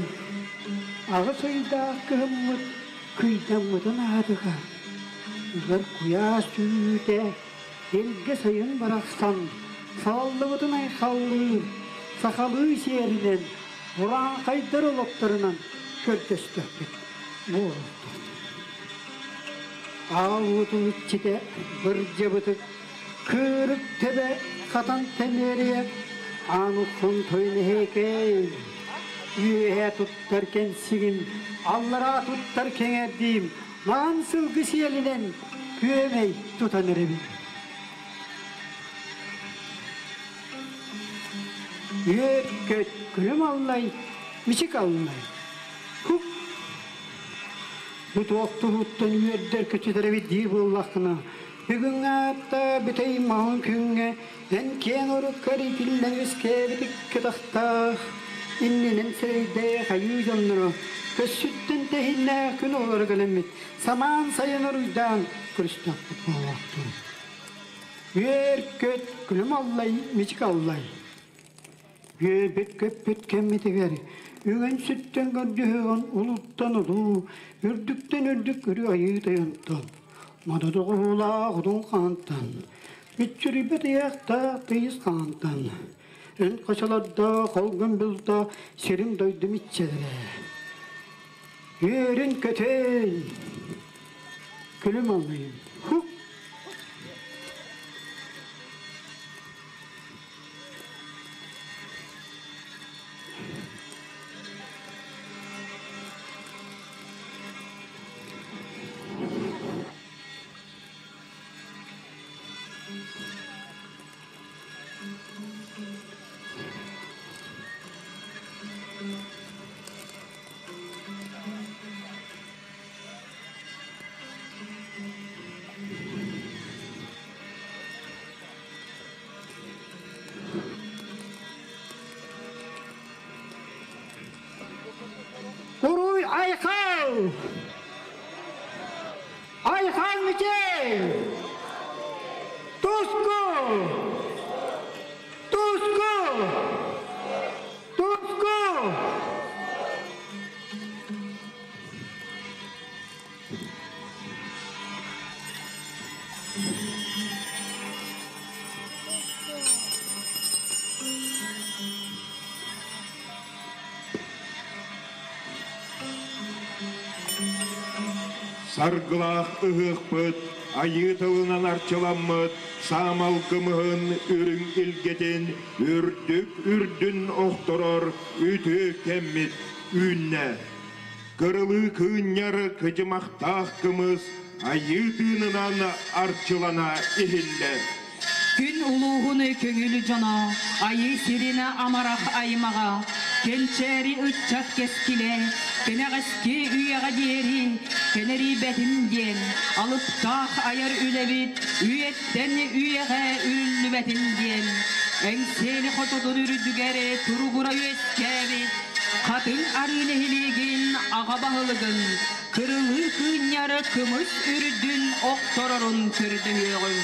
аҕыс ыйдаах кыһыммыт. Кыйдаммытын аатыга, ыгар куйаас түүтэ, илгэ сайын барахсан, салаллыбытын айхаллыыр, сахалыы сиэринэн, урааҥхайдар олохторунан көрдөстөхпүт буолуохтун. Аал уотун иччитэ бырдьабытык, кыырык тэбэ хатан тэмиэрийэ, аан уххун тойнэһиэкэй, үөһэ туттар кэнсигин, аллараа туттар кэҥэрдиим, маҕан сылгы сиэлинэн күөмэй тутан эрэбин. Үөр-көт күлүм аллай, мичик аллай. Хук! Бу туох туһуттан үөрдэр көчүтэрэбит дии буоллаххына, бүгүҥҥү аатта бүтэй маһын күҥҥэ эн киэҥ оруккар итиллэн үөскээбит икки атахтаах, иннинэн сирэйдээх айыы дьонноро көссүттэн тэһиннээх күн оҕолоро кэлэммит самаан сайын оруйдаан көрүстэхпит буолуохтун. Үөр-көт күлүм аллай, мичик аллай. Үөйбүт-көппүт кэммитигэр үҥэн-сүттэн көрдөһүөҕүн улууттан улуу, үрдүктэн үрдүк өрүү айыы тойонтон, модут оҕуһуулаах удун хаантан, мүччүрүйбэт ыйаахтаах тыйыс хаантан, эн хочолордо холгун булта сирим дойдум иччэлэрэ. Үөрүн-көтөн, күлүм аллайын, хук! Уруй Айхал! Айхал Мичел! Туску! Туску! Туску!
Саргылаах ыһыахпыт, айыы тылынан арчыламмыт, саамал кымыһын үрүҥ илгэтин үрдүк үрдүн охторор үтүө кэммит үүннэ. Кырылыы кыынньар кыдьымахтаах кымыс айыы тыынынан арчылана иһиллэр.
Күн улууһун көҥүл дьоно, айыы сирин амарах аймаҕа, кэнчээри ыччат кэскилэ, кэнэҕэски үйэҕэ диэри кэнэрийбэтин диэн, алыптаах айар үлэбит үйэттэн үйэҕэ үрүллүбэтин диэн, Эҥсиэли хототун үрдүгэр туругура үөскээбит Хатыҥ Арыы нэһилиэгин аҕа баһылыгын кырылыы кыынньар кымыс үрдүн охторорун көрдөһүөҕүҥ.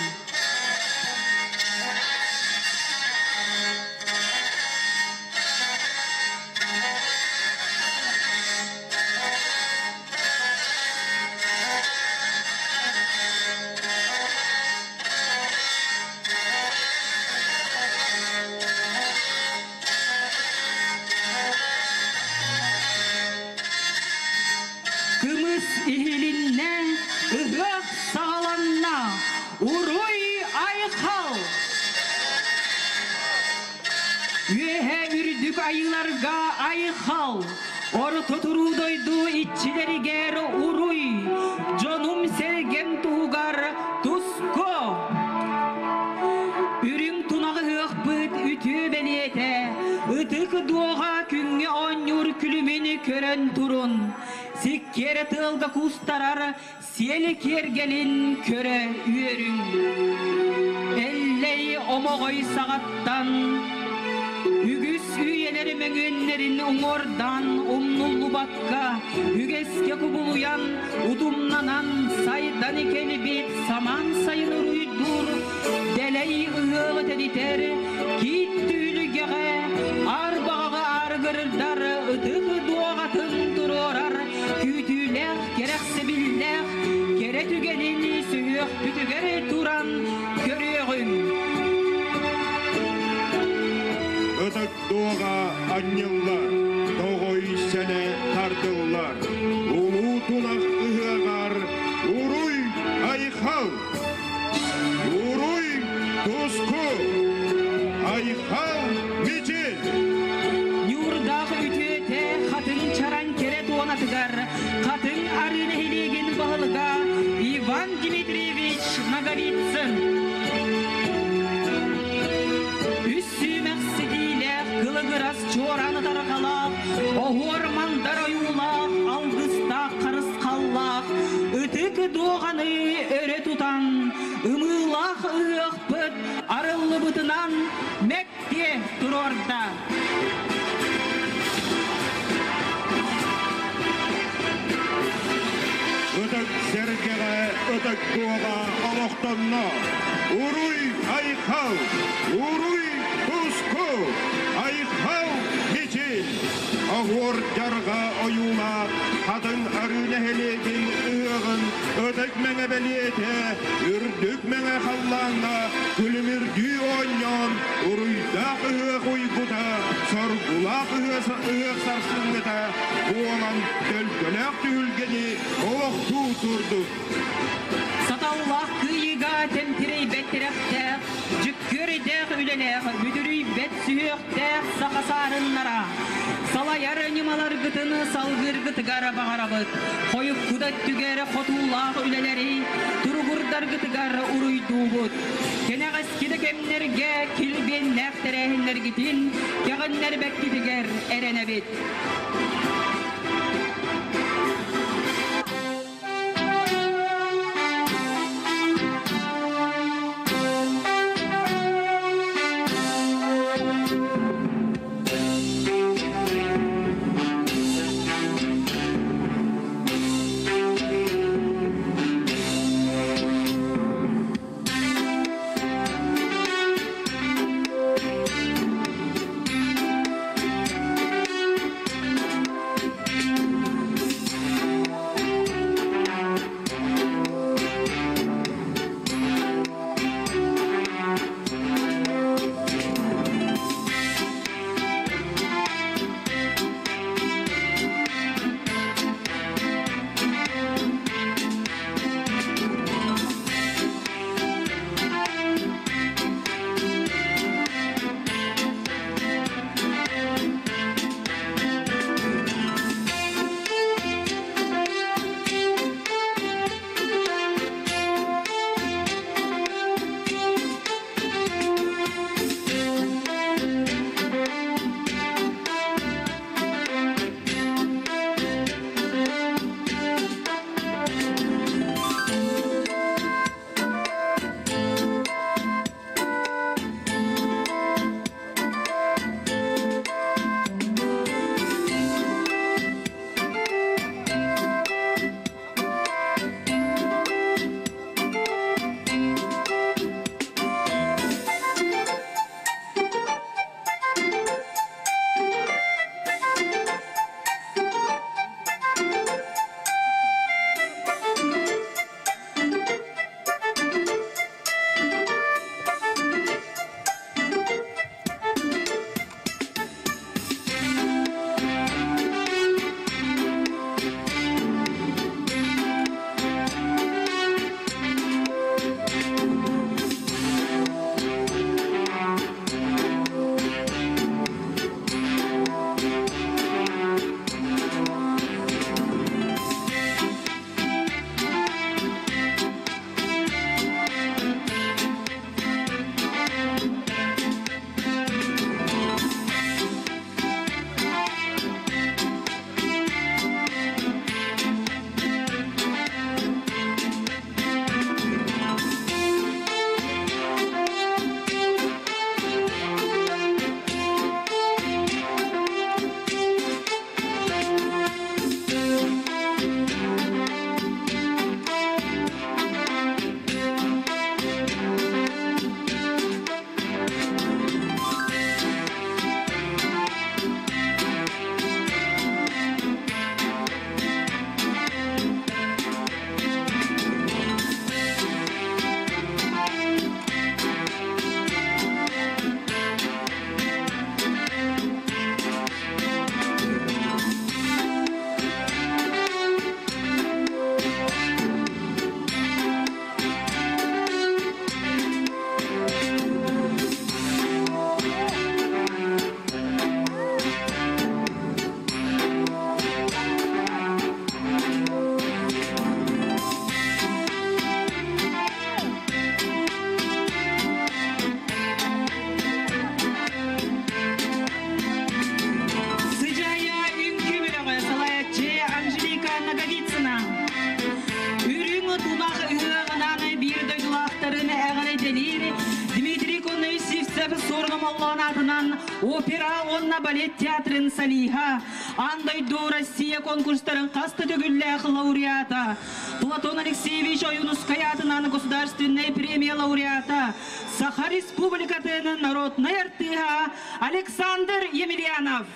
Кымыс иһилиннэ, ыһыах саҕаланна, уруй айхал! Үөһэ үрдүк айыыларга айхал, орто туруу дойду иччилэригэр уруй, дьонум-сэргэм туһугар туску! Үрүҥ тунаҕы ыһыахпыт үтүө бэлиэтэ, ытык дуоҕа күҥҥэ оонньуур күлүмүн көрөн турун, сиккиэрэ тыалга куустарар сиэли киэргэлин көрө үөрүҥ. Эллэй омоҕой саҕаттан үгүс үйэлэр мөҥүөннэрин уҥуордаан умнуллубакка үгэскэ кубулуйан утумнанан сайдан кэлбит самаан сайын уруйдуур дэлэй ыһыаҕы тэнитэр киит түһүлгэҕэ арбаҕаҕа аргырдар ытык дуоҕатын туруорар күүтүүлээх кэрэхсэбил. Өспүтүгэр туран көрүөҕүҥ.
Ытык дуоҕа анньыллар, тоҕой сэлэ тардыллар. Улуу тунах ыһыаҕар уруй айхал! Уруй туску! Айхал мичил!
Ньуурдаах үтүөтэ хатыҥ чараҥ кэрэ туонатыгар Хатыҥ Арыы нэһилиэгин баһылыга Иван Дмитриевич Ноговицын. Үс сүүмэх ситиилээх кылыгырас чуорааны тарҕалаах, оһуор мандар ойуулаах, алгыстаах харысхаллаах, ытык дуоҕаны өрө тутан, ымыылаах ыһыахпыт арыллыбытынан мэктиэ туруорда.
Ытык сэргэҕэ ытык дуоҕа олохтонно. Уруй айхал! Уруй туску! Айхал мичил! Оһуор дьарҕа ойуулаах Хатыҥ Арыы нэһилиэгин ыһыаҕын ытык мэҥэ бэлиэтэ үрдүк мэҥэ халлааҥҥа күлүмүрдүү оонньоон уруйдаах ыһыах уйгута, соргулаах ыһыах сарсыҥҥыта буолан төлкөлөөх түһүлгэни олохтуу турдун.
Саталлаах кыайыыга тэмтирэйбэт тирэхтээх, дьүккүөрдээх үлэлээх, бүдүрүйбэт сүһүөхтээх саха саарыннара салайар ньымаларгытын салгыыргытыгар баҕарабыт. Хойукку да өттүгэр хотуулаах үлэлэри туругурдаргытыгар уруйдуубут. Кэнэҕэски да кэмнэргэ килбиэннээх тэрээһиннэргитин кэҕиннэрбэккитигэр эрэнэбит. Яковлев Суорун Омоллоон аатынан опера уонна балет театрын солиһа, аан дойду Россия конкурстарын хас да төгүллээх лауреата, Платон Алексеевич Ойуунускай аатынан государственнай премия лауреата, Саха Республикатын народнай артыыһа Александр Емельянов.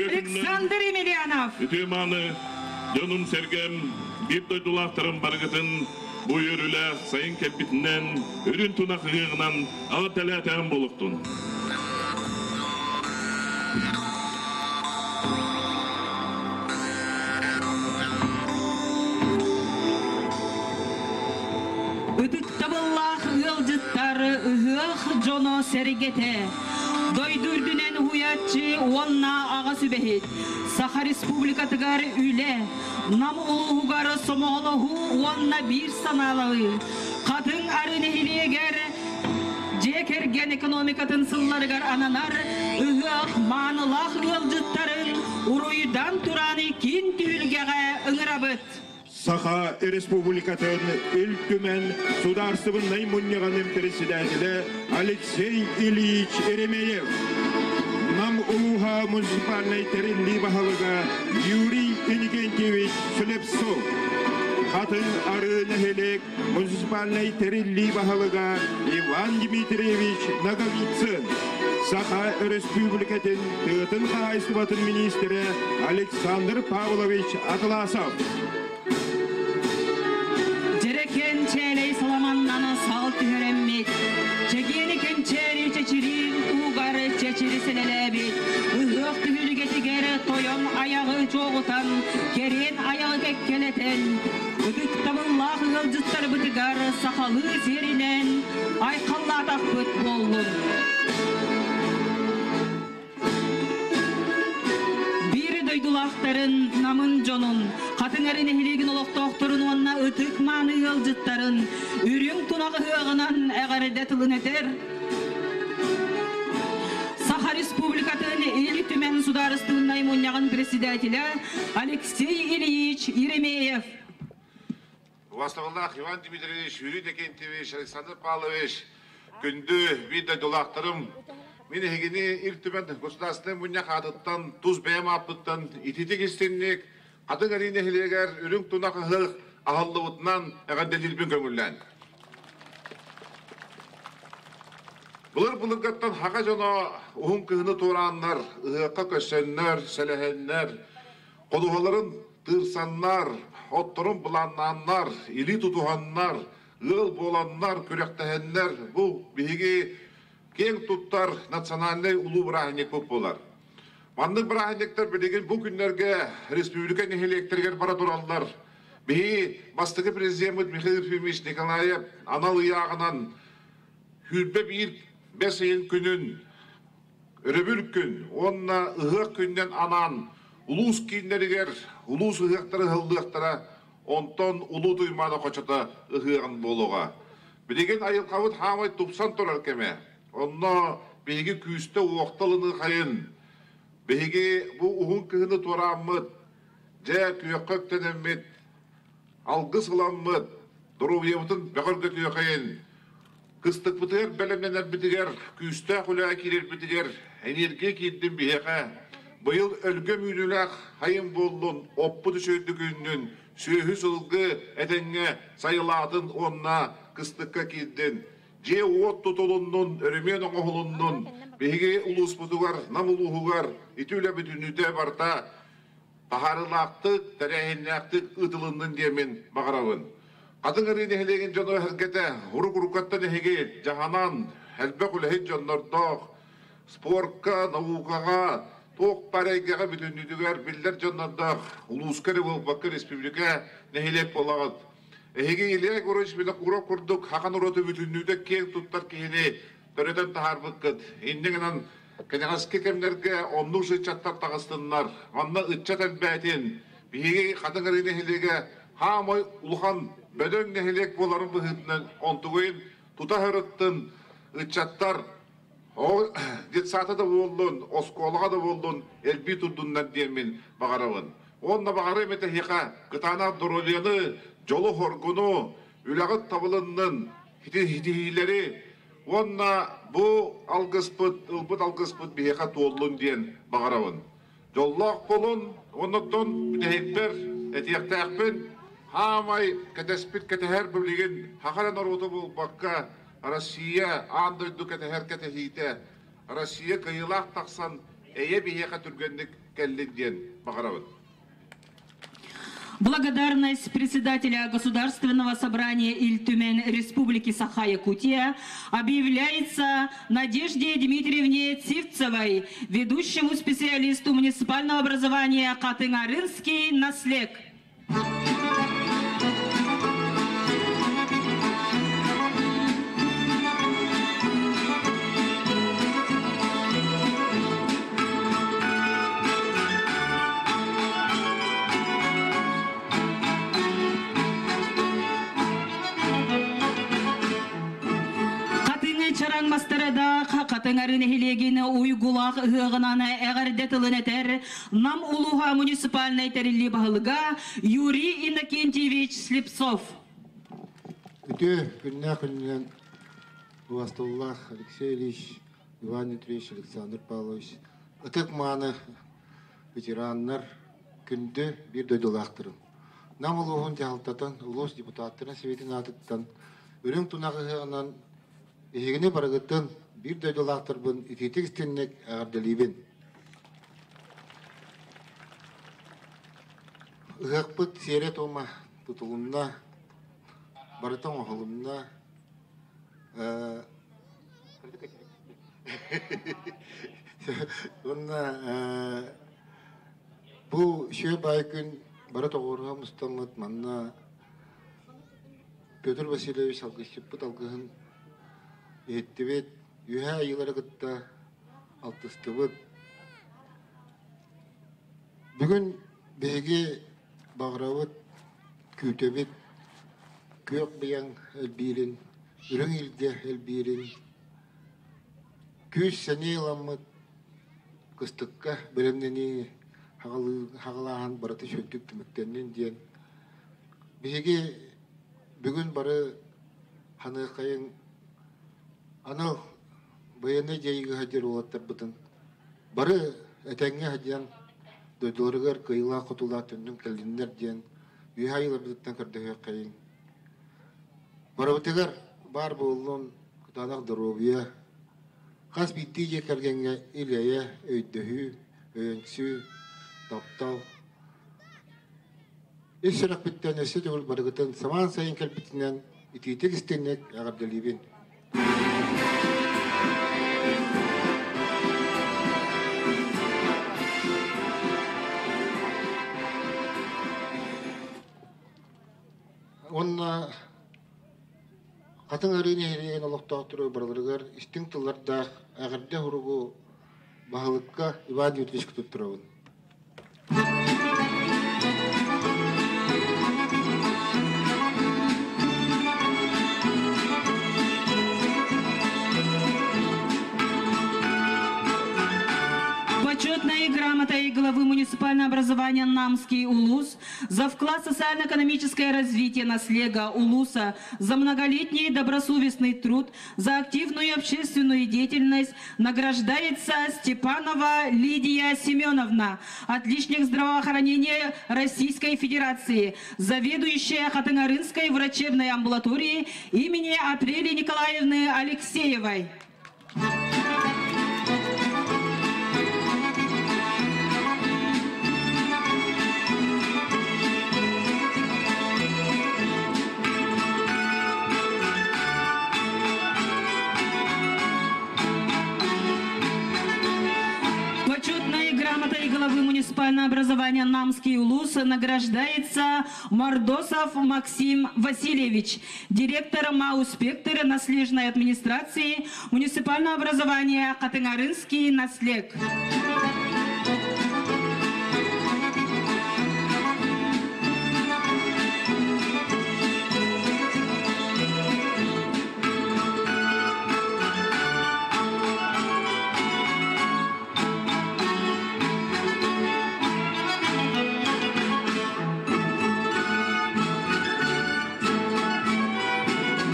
Александр Емельянов.
Үтүө-мааны дьонум-сэргэм, биир дойдулаахтарым барыгытын бу үөрүүлээх сайын кэлбитинэн, үрүн тунах ыһыаҕынан аҕырдалээтэҕим буолуохтун.
Ытыктабыллаах ыалдьыттар, ыһыах дьоно сэргэтэ, дойду үрдүнэн уһуйааччы уонна аҕа сүбэһит, Саха Республикатыгар үлэ, Нам улууһугар сомоҕолоһуу уонна биир санаалаһыы, Хатыҥ Ары нэһилиэгэр дьиэ кэргэн экономикатын сылларыгар ананар ыһыах маанылаах ыалдьыттарын уруйдан туран киин түһүлгэҕэ ыҥырабыт.
Саха Республикатын Ил Түмэн Судаарыстыбыннай мунньаҕын председателэ Алексей Ильич Еремеев, Нам улууһа муниципальнай тэриллии баһылыга Юрий Иннокентьевич Слепцов, Хатын Арыы нэһилиэк муниципальнай тэриллии баһылыга Иван Дмитриевич Ноговицын, Саха Өрөспүүбүлүкэтин тыатын хаһаайыстыбатын миниистирэ Александр Павлович Атласов.
Дьэрэкэн чээлэй саламаннаны сал түһэрэммит, чэгиэни кэнчээри чэчириин уугар чэчири сэлэлээбит, ыһыах түһүлгэтигэр тойон айаҕы чуоҕутан, кэриэн айаҕы кэккэлэтэн, ытыктабыллаах ыалдьыттарбытыгар сахалыы сиэринэн айхаллаатахпыт буоллун. Биир дойдулаахтарын, намын дьонун, Хатыҥ Ары нэһилиэгин олохтоохторун уонна ытык-мааны ыалдьыттарын үрүҥ тунах ыһыаҕынан эҕэрдэ тылын этэр Саха Республикатын Ил Түмэн Судаарыстыбаннай Мунньаҕын председателэ Алексей Ильич Еремеев.
Убастабыллаах Иван Дмитриевич, Юрий Декентьевич, Александр Павлович, күндү биир дойдулаахтарым, мин эһигини Ил Түмэн Государственнай Мунньах аатыттан, тус бэйэм ааппыттан ититик истинник Хатыҥ Арыы нэһилиэгэр үрүҥ тунах ыһыах аһыллыбытынан эҕэрдэлиирбин көҥүллээн. Былыр-былыргаттан хака дьоно уһун кыһыны туорааннар, ыһыахха көссөннөр, сэлэһэннэр, ходуһаларын тыырсаннар, отторун былааннааннар, илии тутуһаннар, ыал буоланнар, күрэхтэһэннэр бу биһиги киэҥ туттар национальнай улуу бырааһынньыкпыт буолар. Маннык бырааһынньыктар билигин бу күннэргэ республика нэһилиэктэригэр бара тураллар. Биһиги бастакы президеммит Михаил Ефимович Николаев анал ыйааҕынан 21 бэс ыйын күнүн өрөбүл күн уонна ыһыах күнүнэн анаан улуус кииннэригэр улуус ыһыахтара ыһыллыахтара, онтон Улуу Туймаада хочото ыһыаҕын буолуоҕа. Билигин айылҕабыт хаамай тупсан турар кэмэ. Онно биһиги күүстэ-уохта ылыныахайын, биһиги бу уһун кыһыны туорааммыт, дьэ күөххэ үктэнэммит, алгыс ыламмыт, доруобуйабытын бөҕөргөтүөхайын, Кыстыкпытыгар бэлэмнэнэрбитигэр, күүстээх үлэҕэ киирэрбитигэр энергия киирдин биһиэхэ. Быйыл өлгөм үүнүүлээх хайын буоллун, оппут үчүгэйдик үүннүн, сүөһү-сылгы этэҥҥэ сайылаатын уонна кыстыкка киирдин. Дьиэ-уот тутулуннун, өрөмүөн оҥоһулуннун. Биһиги улууспутугар, Нам улууһугар ити үлэ бүтүннүүтэ барыта таһаарыылаахтык, тэрээһиннээхтик ыытылыннын диэммин баҕарабын. Хатыҥ Арыы нэһилиэгин дьоно-сэргэтэ урук-уруккаттан эһиги дьаһанан, элбэх үлэһит дьоннордоох, спорка, наукаҕа, туох баар эйгэҕэ бүтүннүүтүгэр биллэр дьоннордоох улууска эрэ буолбакка республика нэһилиэк буолаҕыт. Эһиги Илья Егорович Винокуров курдук хахан ураты бүтүннүүтэ киэҥ туттар киһини төрөтөн таһаарбыккыт. Инньэ гынан Кэнэҕэски кэмнэргэ оннук ыччаттар таҕыстыннар, манна ыччат элбээтин, биһиги Хатыҥ Арыы нэһилиэгэ хаамай улахан бөдөҥ нэһилиэк буоларын быһыытынан онтугуйун тута сырыттын ыччаттар детсада да буоллун, оскуолаҕа да буоллун элбии турдуннар диэммин баҕарабын. Уонна баҕарыам этэ эһиэхэ кытаанах доруобуйаны, дьолу-соргуну, үлэҕит табылыннын, ситиһиилэри Уонна бу алгыспыт, ылбыт алгыспыт биһиэхэ туоллун диэн баҕарабын. Дьоллоох буолун, оннуттан бүтэһикпэр этиэхтээхпин, хаамай кэтэспит кэтэһэр билигин саха эрэ норуота буолбакка, Россия аан дойду кэтэһэр кэтэһиитэ, Россия кыайыылаах тахсан эйэ биһиэхэ түргэнник кэллин диэн баҕарабын.
Благодарность председателя Государственного собрания Ильтюмен Республики Саха-Якутия объявляется Надежде Дмитриевне Цивцевой, ведущему специалисту муниципального образования Катынарынский наслег. Хатыҥы чараҥ мастарада Хатыҥары нэһилиэгин уйгулаах ыһыаҕынан эҕэрдэ тылын этэр Нам улууһа муниципальнай тэриллии баһылыга Юрий Иннокентьевич Слепцов.
Үтүө күннээх күнүнэн убастыллаах Алексей Ильич, Иван Дмитриевич, Александр Павлович, ытык-мааны ветераннар, күндү биир дойдулаахтарым. Нам улууһун дьаһалтатын, улуус депутаттарын сэбиэтин аатыттан үрүҥ тунах ыһыаҕынан эһигини барыгытын биир дойдулаахтарбын итиитик истинник эҕэрдэлиибин. Ыһыахпыт сиэрэ-туома тутулунна, барыта оҥоһулунна. Уонна Бу үчүгэй баай күн бары тоҕуоруһа мустаммыт манна Петр Васильевич алгысчыппыт алгыһын иһиттибит, үөһээ айыылары кытта алтыстыбыт. Бүгүн биһиги баҕарабыт, күүтэбит күөх быйаҥ элбиирин, үрүҥ илгэ элбиирин, күүс-сэниэ ыламмыт кыстыкка бэлэмнэнии хаҕалааһын барыта үчүгэйдик түмүктэннин диэн биһиги бүгүн бары ханыаххайыҥ анал байыаннай дьайыыга сылдьар уолаттарбытын бары этэҥҥэ сылдьан дойдуларыгар кыайыылаах-хотуулаах төннөн кэллиннэр диэн үөһээ айыыларбытыттан көрдөһүөххэйиҥ. Барыбытыгар баар буоллун кытаанах доруобуйа, хас биирдии дьиэ кэргэҥҥэ ил-эйэ, өйдөһүү, өйөнсүү, таптал. Ис сүрэхпиттэн өссө төгүл барыгытын самаан сайын кэлбитинэн итиитик истиҥник эҕэрдэлиибин. Уонна Хатыҥ Арыы нэһилиэгин олохтоохтору барыларыгар истиҥ тыллардаах эҕэрдэ суругу баһылыкка Иван Дмитриевичка туттарабын.
Почетной грамотой главы муниципального образования Намский улус за вклад в социально-экономическое развитие наслега улуса, за многолетний добросовестный труд, за активную общественную деятельность награждается Степанова Лидия Семеновна, отличник здравоохранения Российской Федерации, заведующая Хатынгарынской врачебной амбулаторией имени Апрели Николаевны Алексеевой. Почетной грамотой главы муниципального образования Намский улус награждается Мордосов Максим Васильевич, директор МАУ «Спектр» наслежной администрации муниципального образования Катынгарынский наслег.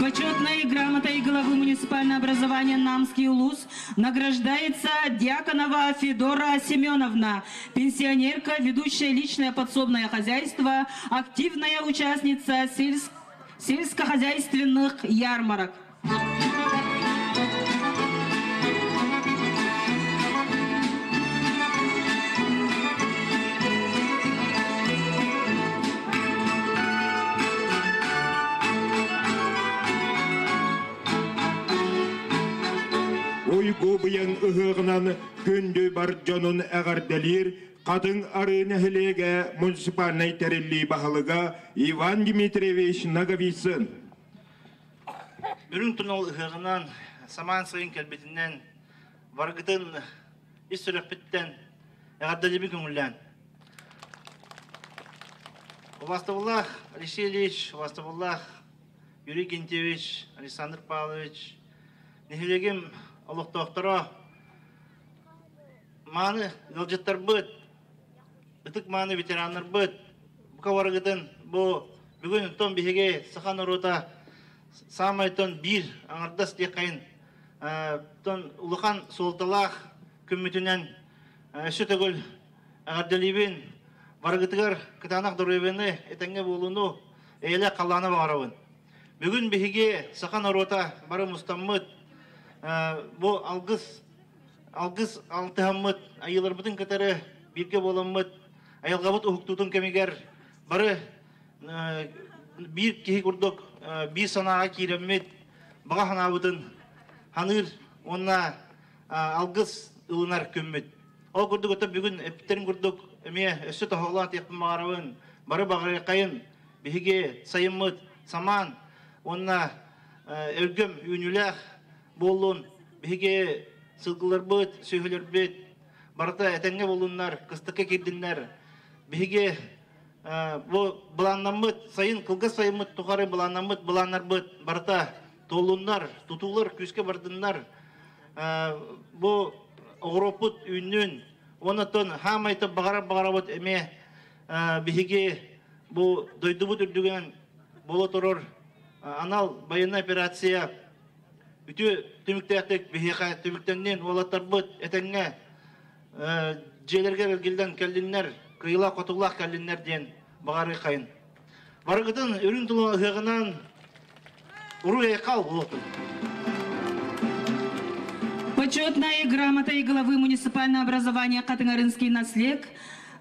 Почетной грамотой главы муниципального образования Намский улус награждается Дьяконова Федора Семеновна, пенсионерка, ведущая личное подсобное хозяйство, активная участница сельск сельскохозяйственных ярмарок.
Уйгу быйаҥ ыһыаҕынан күндү бар дьонун эҕэрдэлиир Хатыҥ Арыы нэһилиэгэ муниципальнай тэриллии баһылыга Иван Дмитриевич Ноговицын.
Үрүҥ тунал ыһыаҕынан самаан сайын кэлбитинэн барыгытын ис сүрэхпиттэн эҕэрдэлиибин көҥүллээн. Убастабыллаах Алексей Ильич, убастабыллаах Юрий Гентьевич, Александр Павлович, нэһилиэгим олохтоохторо, мааны ыалдьыттарбыт, ытык мааны ветераннарбыт, бука барыгытын бу бүгүн оттон биһиги саха норуота саамай тон биир аҥардас диэххэйин тон улахан суолталаах күммүтүнэн өссө төгүл эҕэрдэлиибин, барыгытыгар кытаанах доруобуйаны, этэҥҥэ буолууну, эйэлээх халлааны баҕарабын. Бүгүн биһиги саха норуота бары мустаммыт бу алгыс алгыс алтыһаммыт, айыыларбытын кытары бииргэ буоламмыт, айылҕабыт уһуктуутун кэмигэр бары биир киһи курдук биир санааҕа киирэммит, баҕа санаабытын ханыыр уонна алгыс ылынар күммүт. Ол курдук, ото бүгүн эппиттерин курдук, эмиэ өссө тоһоҕолоон этиэхпин баҕарабын. Бары баҕарыаххайын биһиги сайыммыт самаан уонна өлгөм үүнүүлээх буоллун. Биһиги сылгыларбыт, сүөһүлэрбит барыта этэҥҥэ буоллуннар, кыстыкка киирдиннэр. Биһиги бу былааннаммыт сайын, кылгас сайыммыт тухары былааннаммыт былааннарбыт барыта туоллуннар, тутуулар күүскэ бардыннар. Бу оҕуруоппут үүннүн, уонна хаамайта баҕарар баҕарабыт эмиэ биһиги бу дойдубут үрдүгүнэн буола турар анал военная операция үтүө түмүктээхтик биһиэхэ түмүктэннин, уолаттарбыт этэҥҥэ дьиэлэригэр эргиллэн кэллиннэр, кыайыылаах-хотуулаах кэллиннэр диэн баҕарыаххайын. Барыгытын үрүҥ тулу ыһыаҕынан уруй-айхал буолуохтун!
Почетной грамотой главы муниципального образования Хатыҥ-Арыынский наслег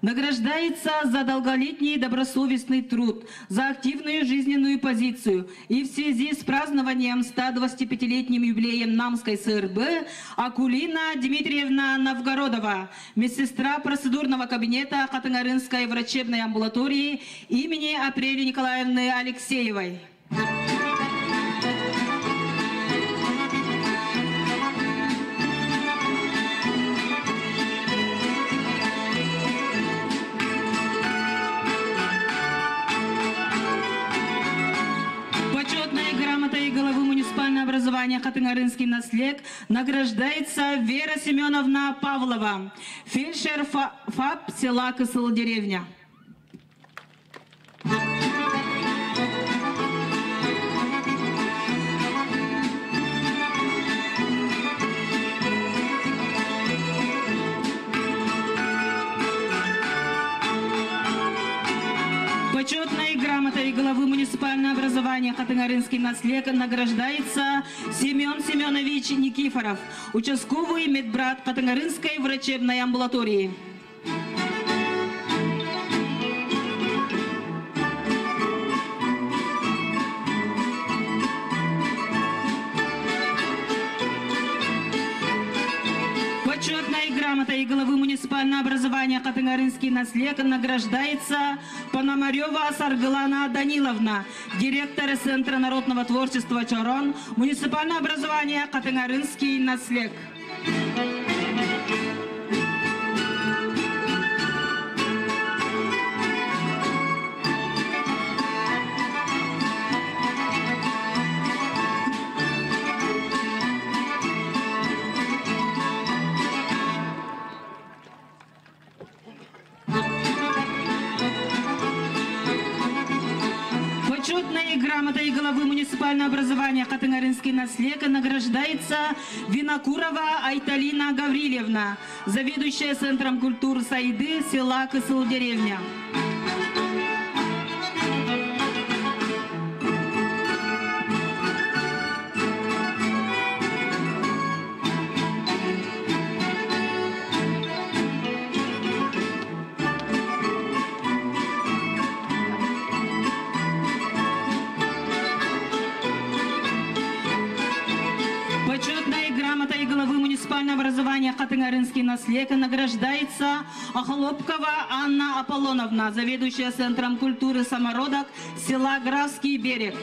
награждается за долголетний добросовестный труд, за активную жизненную позицию и в связи с празднованием 125-летним юбилеем Намской СРБ Акулина Дмитриевна Новгородова, медсестра процедурного кабинета Хатыҥ-Арыынской врачебной амбулатории имени Апреля Николаевны Алексеевой. Почетной грамотой главы муниципального образования Хатыҥ-Арыынский наслег награждается Вера Семеновна Павлова, фельдшер ФАП села Кысыл деревня. Почетной грамотой главы муниципального образования Хатыҥ-Арыынский наслег награждается Семен Семенович Никифоров, участковый медбрат Хатыҥ-Арыынской врачебной амбулатории. Почетной грамотой главы муниципального образования Хатыҥ-Арыынский наслег награждается Пономарева Саргылана Даниловна, директор Центра народного творчества «Чороон», муниципальное образование Хатыҥ-Арыынский наслег. Почетной грамотой главы муниципального образования Хатыҥ-Арыынский наслег награждается Винокурова Айталина Гаврильевна, заведующая Центром культуры Сайды села Кысыл деревня. Почетной грамотой главы муниципального образования Хатыҥ-Арыынский наслег награждается Охлопкова Анна Аполлоновна, заведующая Центром культуры «Самородок» села Графский берег.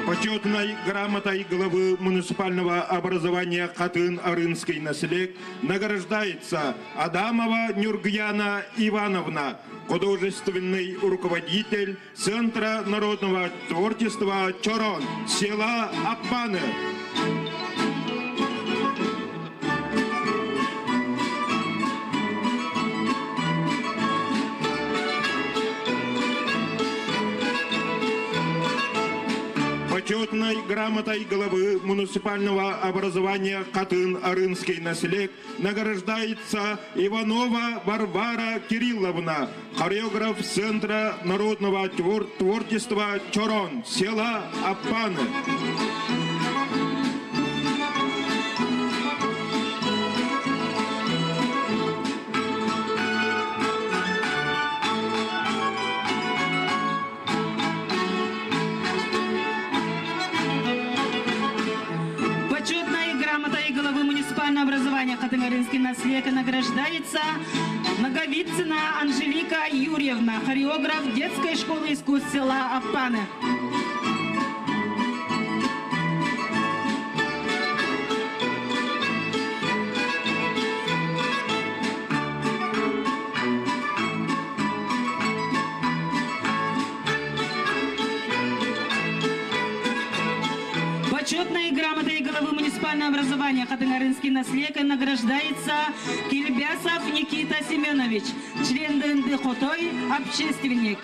Почетной грамотой главы муниципального образования Хатыҥ-Арыынский наслег награждается Адамова Нюргьяна Ивановна, художественный руководитель Центра народного творчества «Чороон» села Аппааны. Почетной грамотой главы муниципального образования Хатын-Арынский наслег награждается Иванова Варвара Кирилловна, хореограф Центра народного творчества Чорон, села Аппаны.
Почетной грамотой главы муниципального образования Хатынгаринский наслег награждается Наговицына Анжелика Юрьевна, хореограф детской школы искусств села Аппаны. Почетной грамотой главы муниципального образования Хатынгаринский наслег награждается Кильбясов Никита Семенович, член ДНД Хотой, общественник.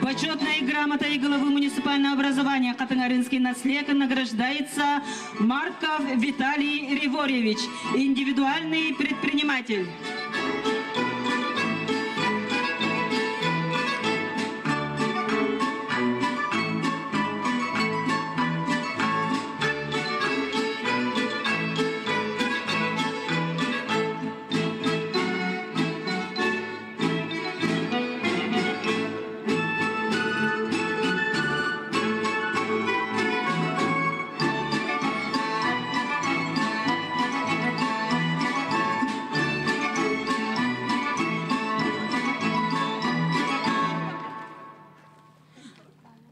Почетной грамотой главы муниципального образования Хатынгаринский наслег награждается Марков Виталий Реворьевич, индивидуальный предприниматель.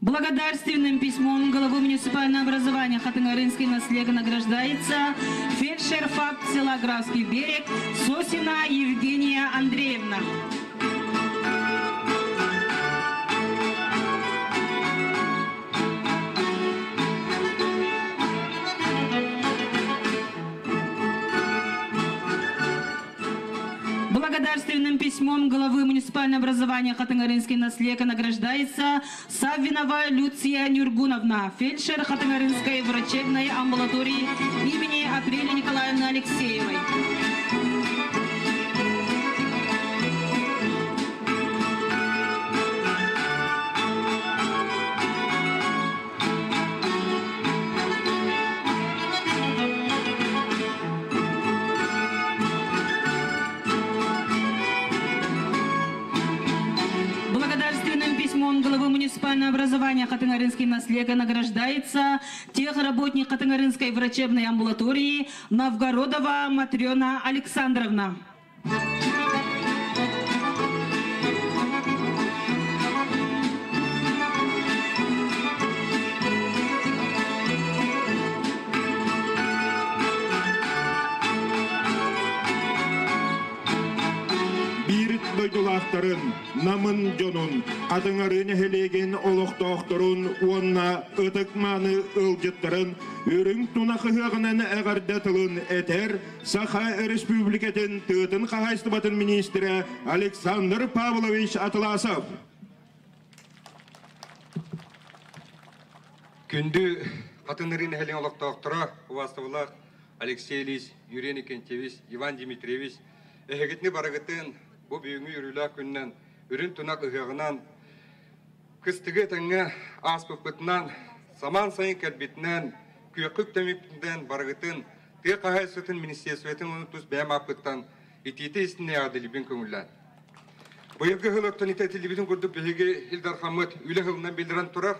Благодарственным письмом главы муниципального образования Хатынгаринский наслег награждается фельдшер ФАП села Графский берег Сосина Евгения Андреевна. Благодарственным письмом главы муниципального образования Хатынгаринский наслег награждается Саввинова Люция Нюргуновна, фельдшер Хатынгаринской врачебной амбулатории имени Апреля Николаевны Алексеевой. Благодарственным письмом главы муниципального образования Хатынгаринский наслега награждается техработник Хатынгаринской врачебной амбулатории Новгородова Матрена Александровна.
Биир дойдулаахтарын, намын дьонун, Хатыҥ-Арыы нэһилиэгин олохтоохторун уонна ытык-мааны ыалдьыттарын үрүҥ тунах ыһыаҕынан эҕэрдэ тылын этэр Саха Республикатын тыатын хаһаайыстыбатын миниистирэ Александр Павлович Атласов.
Күндү Хатыҥ-Арыы нэһилиэгин олохтоохторо, убаастабыллаах Алексей Ильич, Юрий Никентьевич, Иван Дмитриевич, эһигитини барыгытын бу бүгүҥҥү үөрүүлээх күнүнэн үрүҥ тунах ыһыаҕынан кыстыгы этэҥҥэ ааспыппытынан, самаан сайын кэлбитинэн, күөххэ үктэммиппитинэн барыгытын тыа хаһаайыстыбатын министиэристибэтин уонна тус бэйэм ааппыттан итиитэ истиннэ эҕэрдэлиибин көҥүллээн. Быйылгы сыл оттон итэтиллибитин курдук биһиги Ил Дархаммыт үлэ сылынан биллэрэн турар.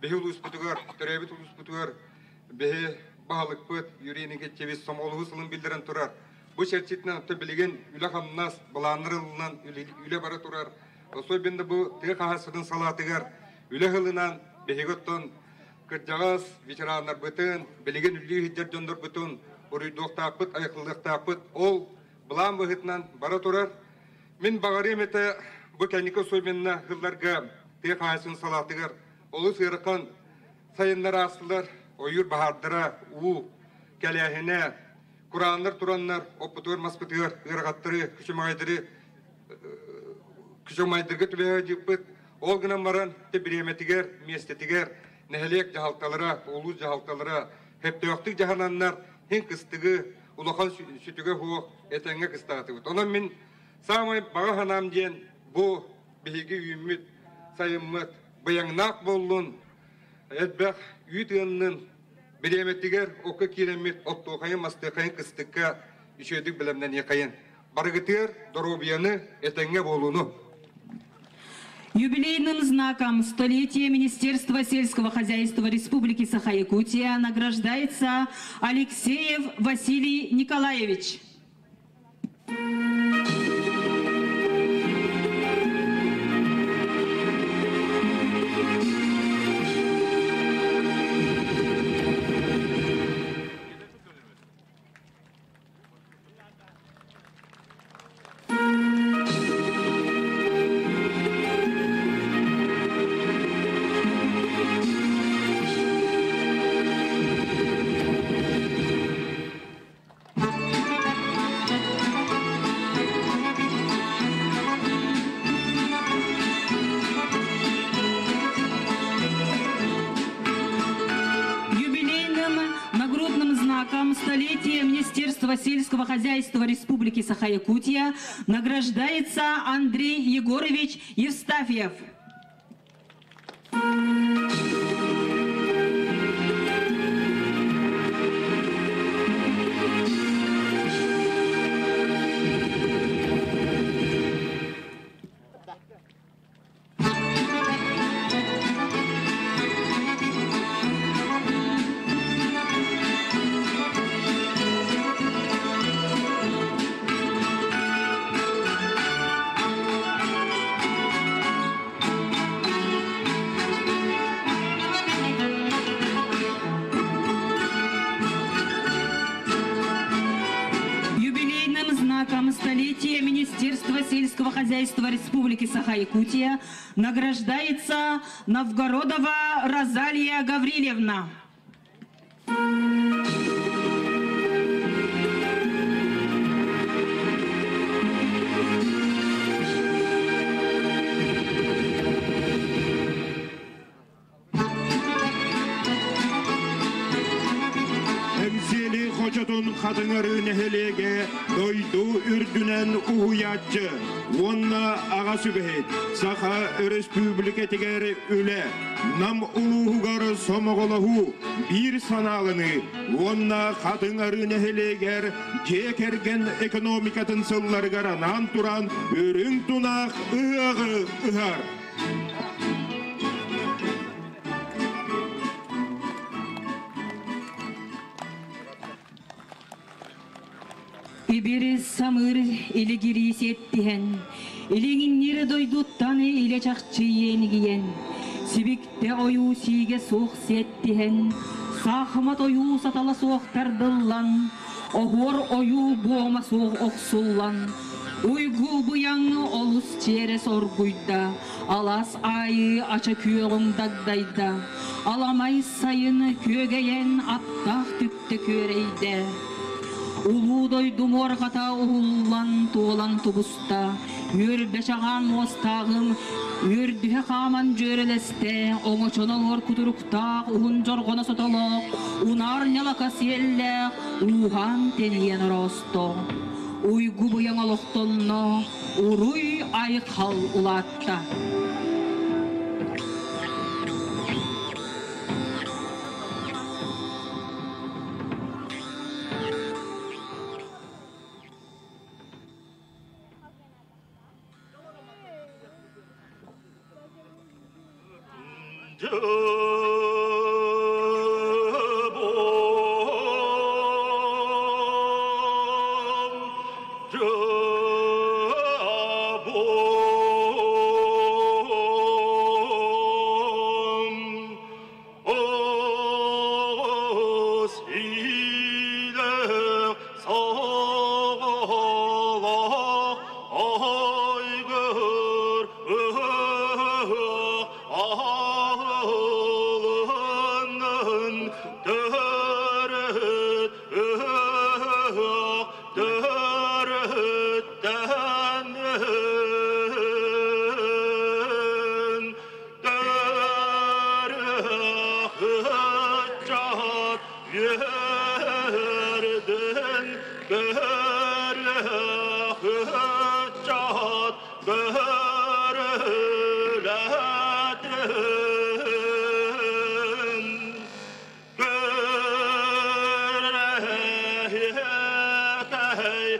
Биһи улууспутугар, төрөөбүт улууспутугар биһи баһылыкпыт Юрий Никитьевич Сомоҕолоһуу сылын биллэрэн турар. Бу чэрчитинэн оттон билигин үлэ-хамнас былааннар ылынан үлэ бара турар. Особенно бу тыа хаһаайыстыбатын салаатыгар үлэ сылынан биһиги оттон кырдьаҕас ветераннарбытын, билигин үллүү сылдьар дьоннорбутун уруйдуохтаахпыт, айхаллыахтаахпыт. Ол былаан быһыытынан бара турар. Мин баҕарыам этэ бу кэнники особенно сылларга тыа хаһаайыстыбатын салаатыгар Олус ыарахан сайыннар аастылар, ойуур баһаардара, уу кэлээһинэ, курааннар тураннар, оппутугар маспытыгар ыарахаттары, күчүмэҕэйдэри күчүмэҕэйдэргэ түбэһэ дьыппыт. Ол гынан баран, бириэмэтигэр, миэстэтигэр нэһилиэк дьаһалталара, улуус дьаһалталара сөптөөхтүк дьаһананнар, һин кыстыгы улахан сүтүгэ суох этэҥҥэ кыстаатыбыт. Онон мин саамай баҕа санаам диэн бу биһиги үүммүт сайыммыт быйаҥнаах буоллун, элбэх үүт ыаннын, бириэмэтигэр окко киирэммит оттуохайын, мастыахайын кыстыкка үчүгэйдик бэлэмнэниэхэйин. Барыгытыгар доруобуйаны, этэҥҥэ буолууну!
Юбилейным знаком столетия Министерства сельского хозяйства Республики Саха-Якутия награждается Алексеев Василий Николаевич. Юбилейным нагрудным знаком столетия Министерства сельского хозяйства Республики Саха-Якутия награждается Андрей Егорович Евстафьев. Юбилейным знаком столетия Министерства сельского хозяйства Республики Саха-Якутия награждается Новгородова Розалия Гаврилевна.
Эҥсиэли хочотун хатыҥырыы нэһилиэгэ дойду үрдүнэн уһуйааччы уонна аҕа сүбэһит Саха Өрөспүүбүлүкэтигэр үлэ, Нам улууһугар сомоҕолоһуу, биир санааланыы уонна Хатыҥ Арыы нэһилиэгэр дьиэ кэргэн экономикатын сылларыгар анаан туран үрүҥ тунаах ыһыаҕы ыһар.
Ибири самыр илигири сиэттиһэн, илиҥиннир дойдуттан илэ чахчы иэнигийэн, сибиктэ ойуу сиигэ суох сиэттиһэн, саахымат ойуу сатала суох тардыллан, оһуор ойуу буома суох охсуллан, уйгу быйаҥ олус чиэрэ соргуйда, алаас аайы ача күөҕүҥ дагдайда, аламай сайын күөгэйэн аттаах түптэ күөрэйдэ. Улуу дойду муорҕата уһуллан туолан тубуста, үөрбэ чаҕаан муостааҕым, үөрдүһэ хааман дьүөрэлэстэ, оҥочоно оҥор кутуруктаах, уһун дьорҕоно сотолоох, унаар ньалака сиэллээх, ууһаан тэнийэн ороосто. Уйгу быйаҥ олохтонно, уруй айхал улаатта.
Oh. Үөрдүн бөрөх ыччат бөрөлөтүн Көрөһөкөй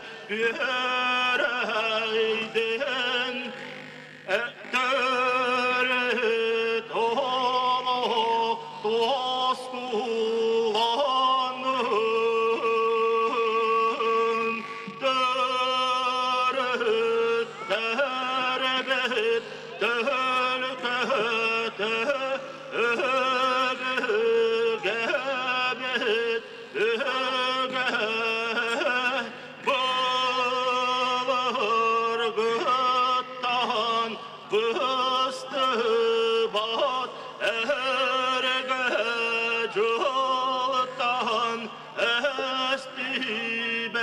үөрөйдүн Төрүт олох тоскуланын Төрүт төрөбүт төлкөтө Өбүгэбит үгэ Былыргыттан быстыбат эргэ дьылтан эстибэт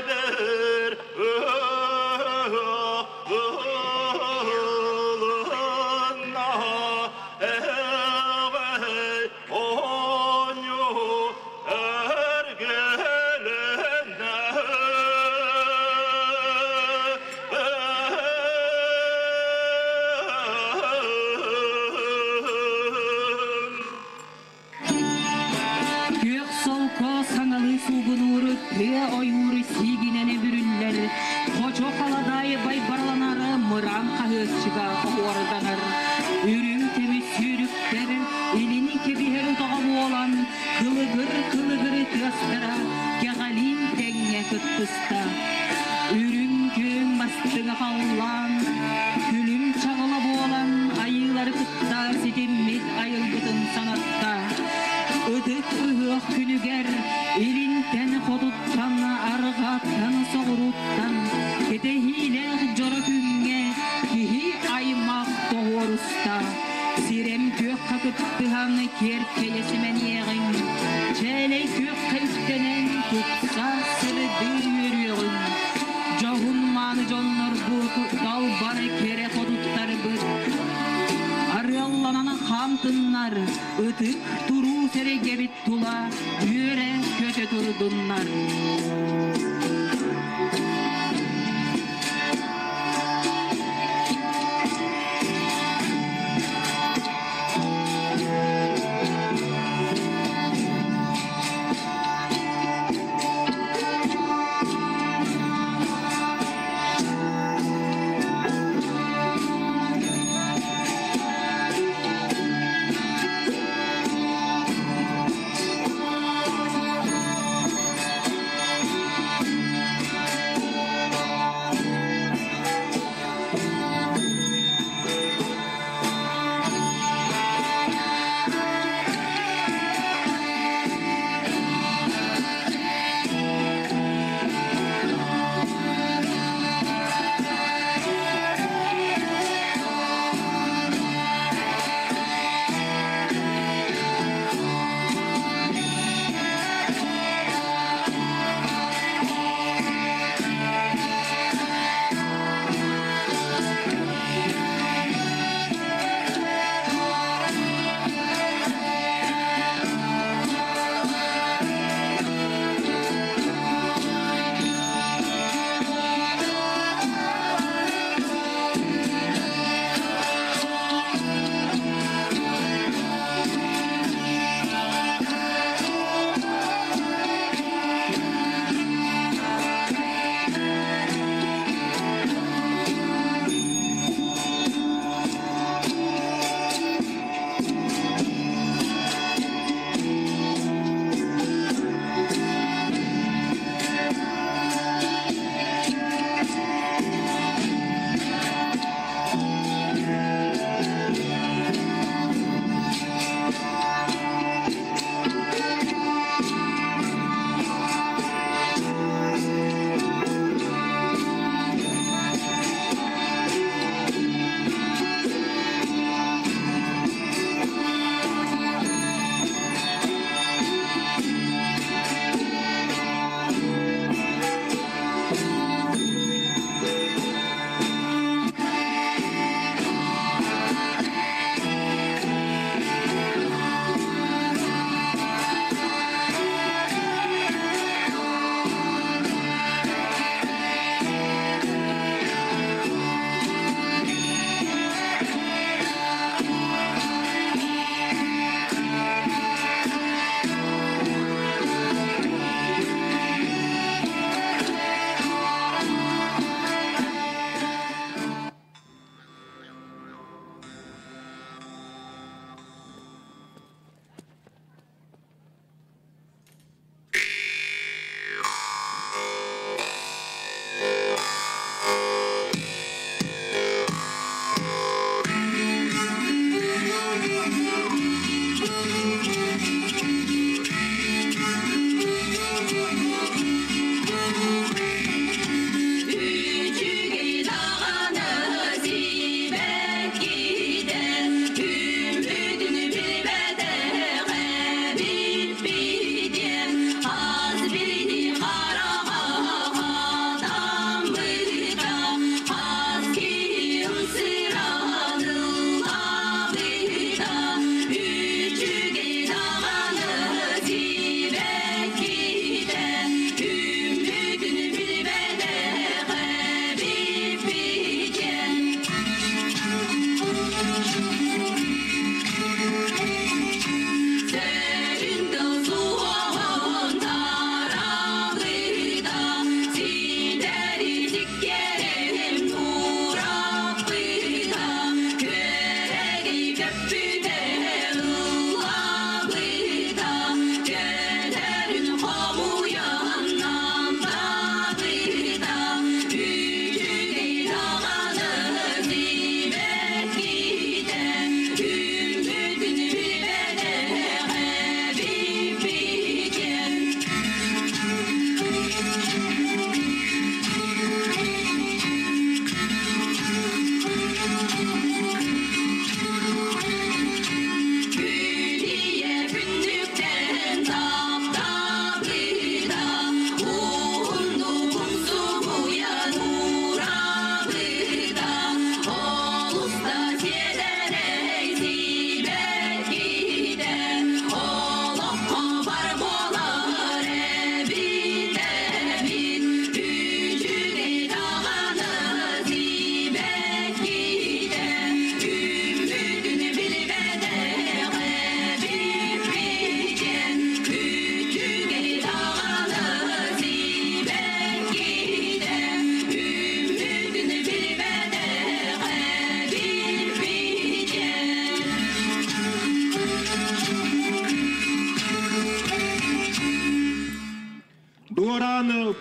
Эбэр ыһылынна эҕэй оонньуу эргэлэннэ.
Күөх солко саҥалыы суугунуур, тыа ойуур сиигинэн бүрүллэр, хочо халадаайы байбарланар, мыраан хаһыаччыга оһуорданар. Үрүҥ көмүс сүүрүктэр илини кэбиһэр утаҕа буолан, кылыгыр-кылыгыр тыастара кэҕэлиин тэҥҥэ кыттыста. Үрүҥ күөн бастыҥа халлаан, күлүм чаҕыла буолан айыылары кытта ситиммит айылгытын санатта. Ытык ыһыах күнүгэр илинтэн хотуттан, арҕааттан соҕурууттан кэтэһиилээх дьоро күҥҥэ киһи аймах тоҕуоруста. Сирэм күөххэ кыттыһан киэркэйэ симэниэҕиҥ, чээлэй күөххэ үктэнэн тупса сырдыы үөрүөҕүҥ. Дьоһун мааны дьоннорбут, далбар кэрэ хотуттарбыт арыалланан хаамтыннар, ытык туруу сэрэйгэбит тула үөрэ көтө турдуннар.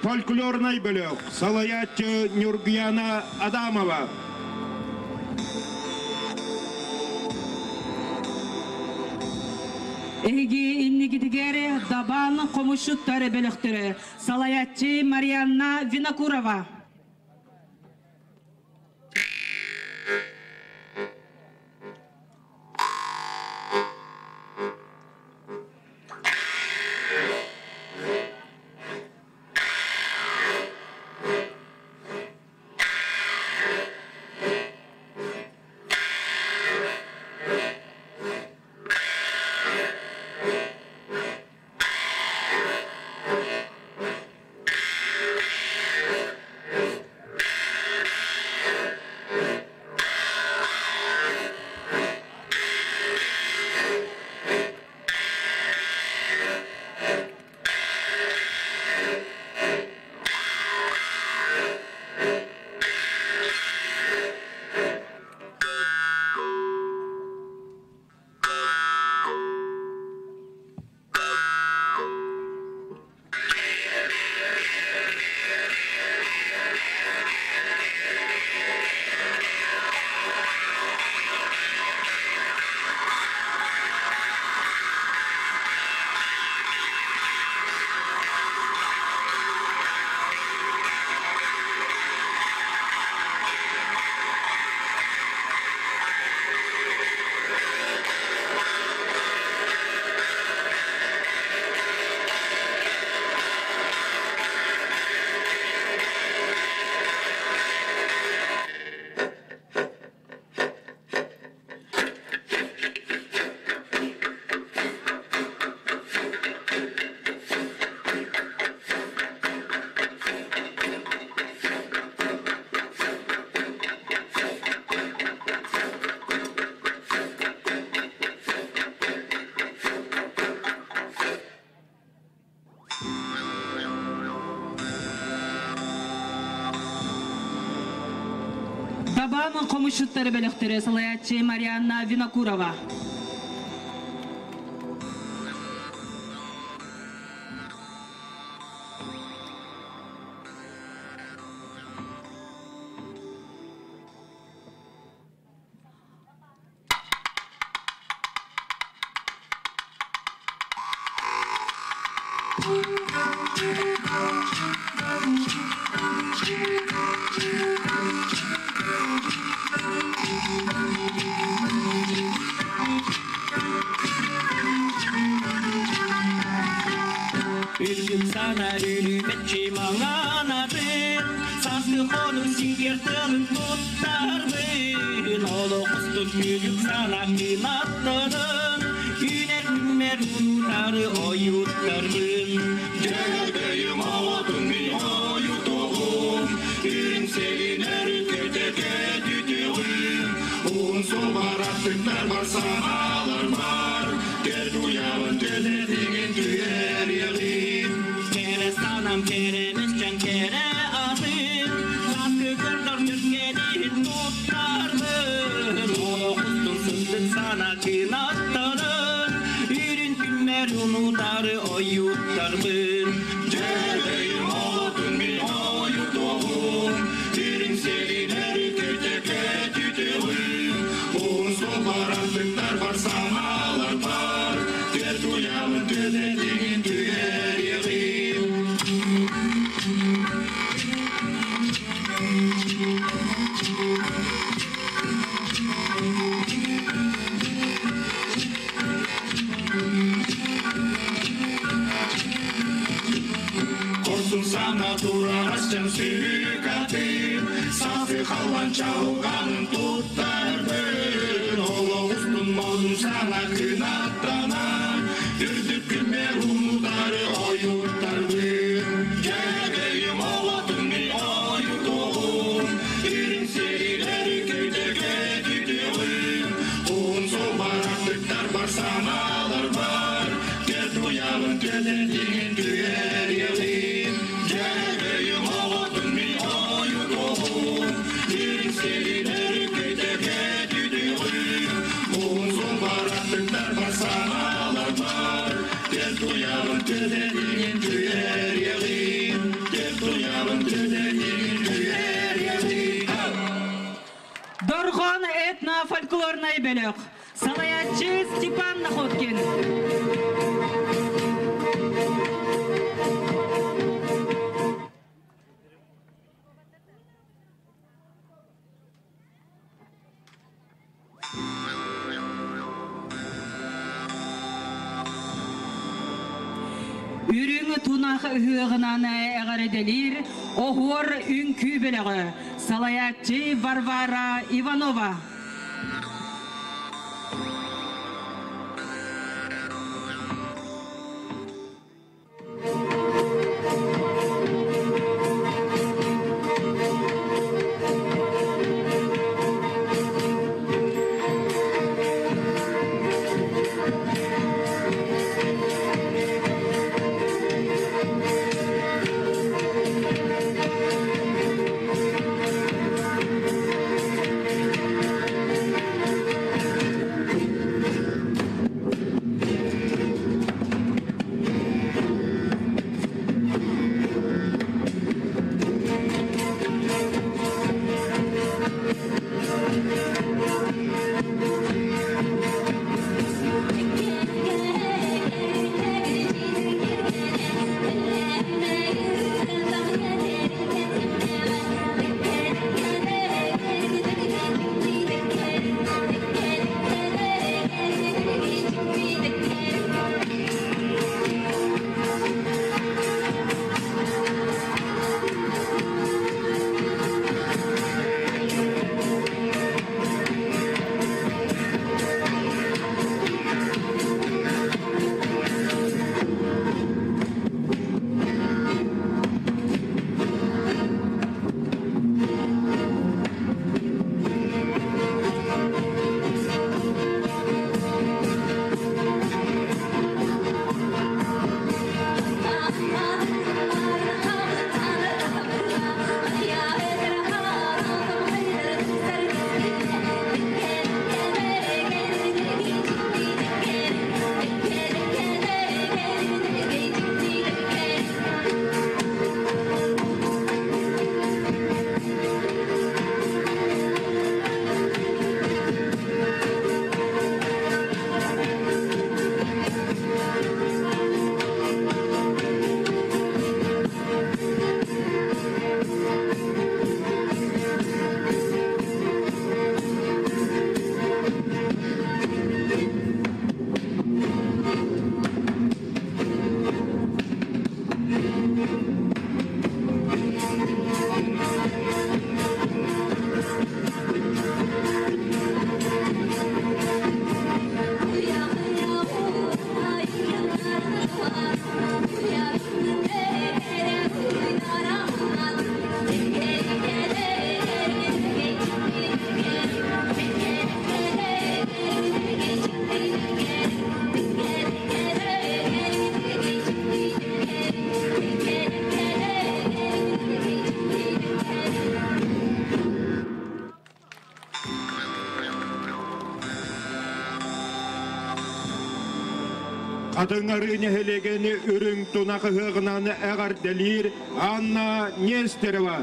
Фольклорнай бөлөх, салайааччы Нюргияна Адамова.
Эһиги иннигитигэр Дабан хомусчуттар бөлөхтөрө, салайааччы Марианна Винокурова. Дабан хомусчуттары бөлөхтөрө, салайааччы Марианна Винокурова.
Үргүк сана үрүмэтчи маңанатын, Састы хонун сингер тылын туттарбын, Олоқустун күлүк сана кынаттанын, Үнер күммер унутары оюттарбын.
Дьөгөйүм оҕотун мин ойутугум, Үрүҥ селин өрүкөтөкө түтүгүм, Уун субараттыктар бар санаалар бар, Төрт уйабын төдетигин түһэриэҕим.
Кере санам керемесчен кере атын, Саскы көрдөр түркенин туттарбын, Олоқустун сындык сана кынаттанын, Үрүн күммер унутары оюттарбын.
Дьөгөйүм оҕотун мин ойутугум, Үрүҥ селин өрүкөтөкө түтүгүм, Уун субараттыктар бар санаалар бар, Төрт уйабын төдетигин түһэриэҕим. Корсун сана турарастан сүүкатын, Сафы халлан чалганын туттарбын, Олоғустун модун сана кынаттанан, Үрдүк күммер унутары оюттарбын. Дьөгөйүм оҕотун мин ойутугум, Үрүҥ селин өрүкөтөкө түтүгүм, Уун субараттыктар бар санаалар бар, Төрт уйабын төдетигин түһэриэҕим. Дьөгөйүм оҕотун мин ойутугум, Үрүҥ селин өрүкөтөкө түтүгүм, Уун субараттыктар
вокальнай бөлөх. Салайааччы Степан Находкин. Үрүҥ тунах ыһыаҕынан эҕэрдэлиир Оһуор үҥкүү бөлөҕө, салайааччы Варвара Иванова.
Хатыҥ-Арыы нэһилиэгин үрүҥ тунах ыһыаҕынан эҕэрдэлиир Анна Нестерова.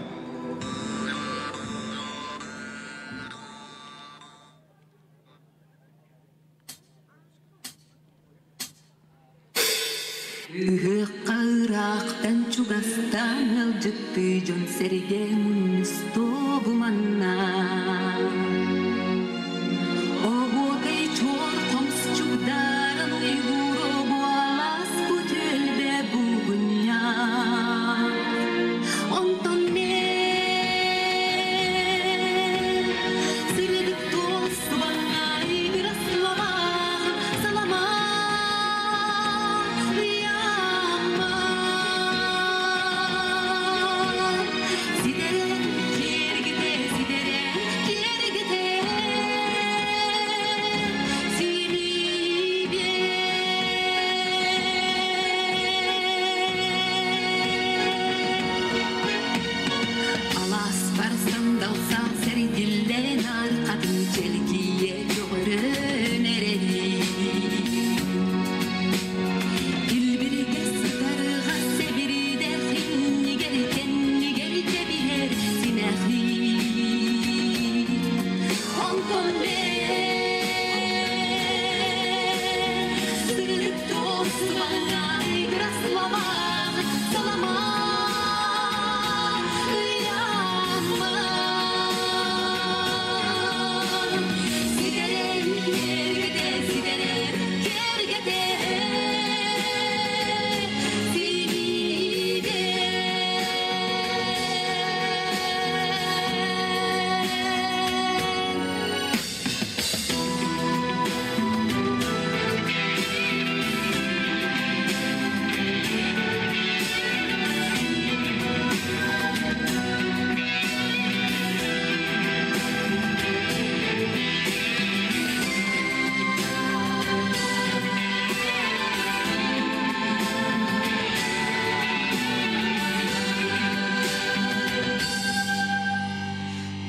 Ыһыахха ыраахтан чугастан ыалдьыттыы дьон-сэргэ мунньустуо манна. Оһуокай чуор хомус чугдааран уйгуро буолаас бу түөлбэ булгунньах. Онтон мен сырдык туос субаҥҥа ыйгырасламаах салама ыйааммар ситэрэн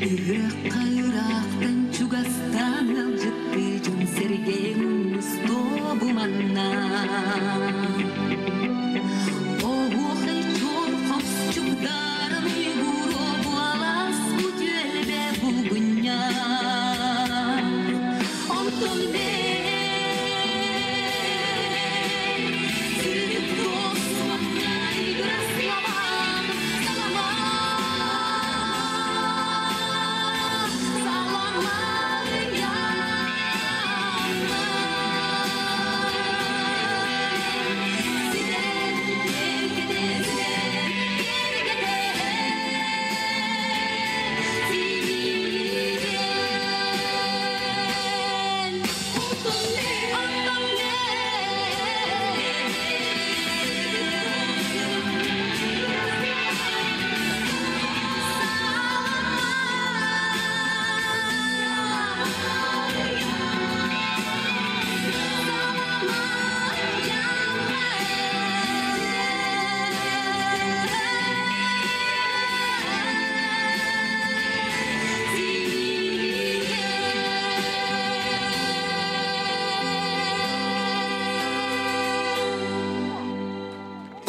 Ыһыахха ыраахтан чугастан ыалдьыттыы дьон сэргэ мунньустуо бу манна. Оһуохай чуор хомусчуктарын уйгуруо буолаас бу түөлбэ булгунньах. Онтон бэйэм сүрүк туос маҥнай ыраслабаан саламаат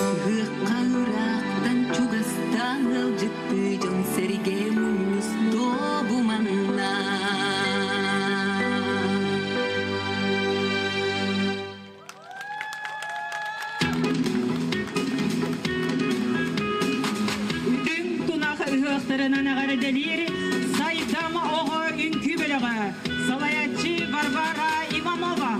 Ыһыахха ыраахтан чугастан ыалдьыттыы дьон сэргэ мунньустуо бу манна.
Үрүҥ тунах ыһыахтарынан эҕэрдэлиир Сайдам оҕо үҥкүү бөлөҕө, салайааччы Варвара Иванова.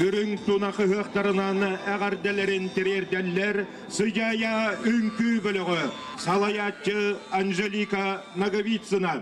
Үрүҥ тунах ыһыахтарынан эҕэрдэлэрин тириэрдэллэр Сыдьаайа үҥкүү бөлөҕө, салайааччы Анжелика Ноговицына.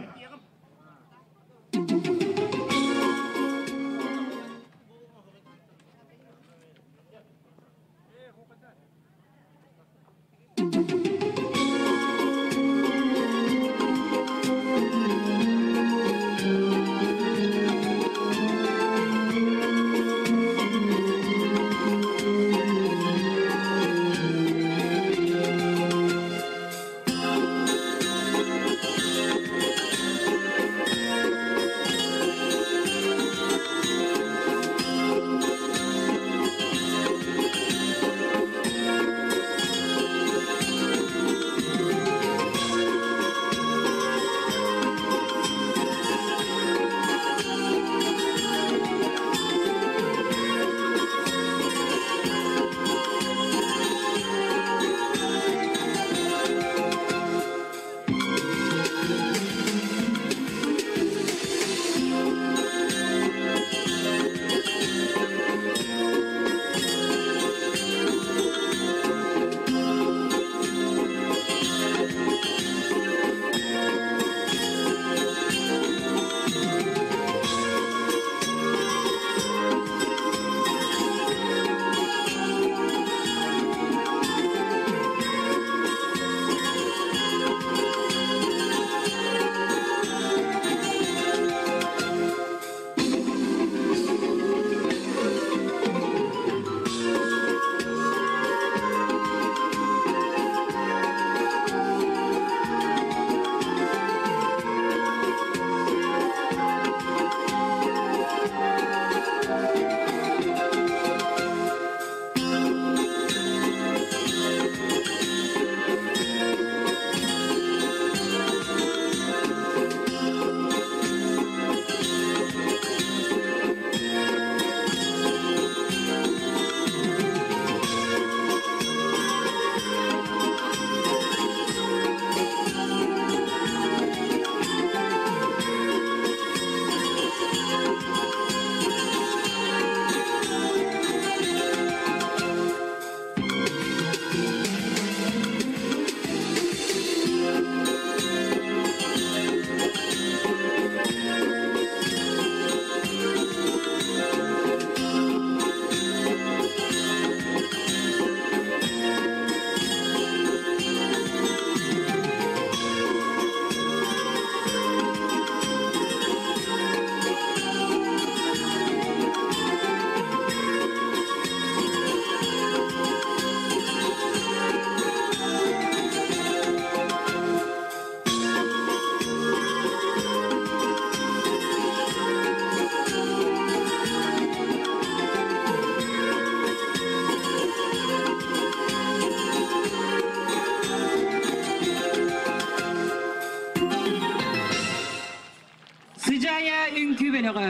үҥкүү бөлөҕө.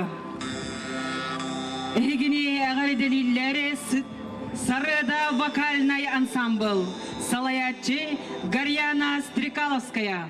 Эһигини эҕэрдэлииллэр Сарыада вокальнай ансамбл, салайааччы Гарьяна Стрекаловская.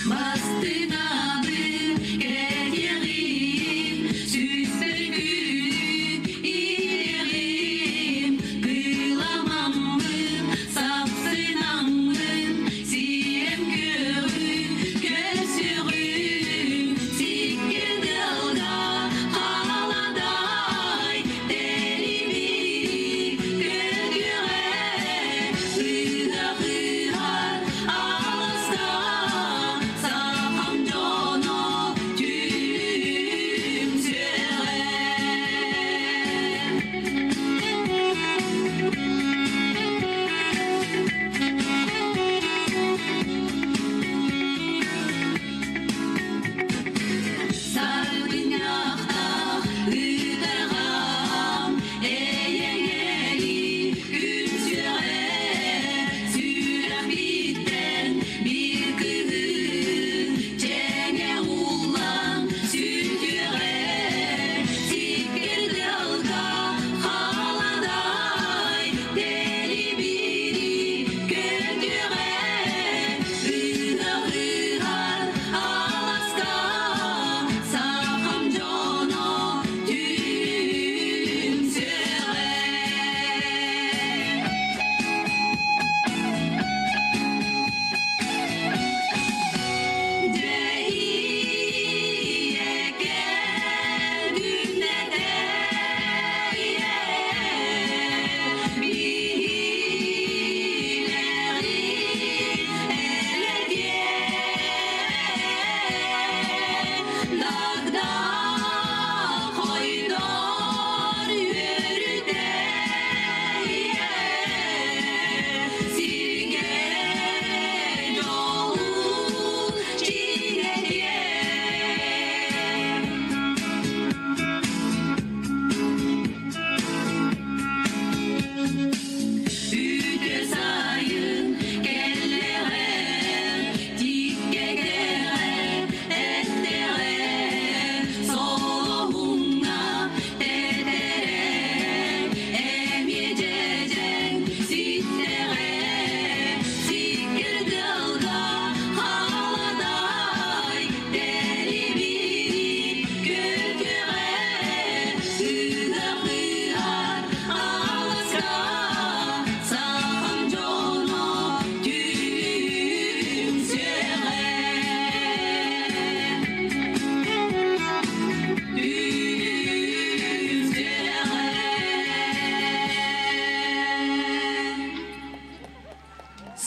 Бастынабын кэтиэҕим, сүүспэр күнү ириэҕим, кыламаммын, сапсынаммын, сирэм күөҕүн көрсүөҕүм, сиккир тыалга халадаай, тэлибири көтүөҕэ, ыһыах-ыһар алыста, сахам дьоно түмсүөҕэ. Саргынньахтаах ытарҕам эйэҥэли үҥсүөҕэ, сүрэхпиттэн биир кыһын чэҥэ ууллан сүтүөҕэ, сиккир тыалга халадаай тэлибири көтүөҕэ, ыһыах-ыһар аласка сахам дьоно түмсүөҕэ. Дьэ ийэкэ күннэтэ биһилэҕи элэтиэ, дагда хойдор үөрүтэ сиргэ дьолун чиҥэтиэ. Үтүө сайын кэллэҕэ, тииккэ кэҕэ эттэҕэ, солоһуҥҥа тэтэрэ, эмиэ дьэдьэн ситтэҕэ, сиккир тыалга халадаай, тэлибири көтүөҕэ, ыһыах-ыһар аласка сахам дьоно түмсүөҕэ. Түмсүөҕэ.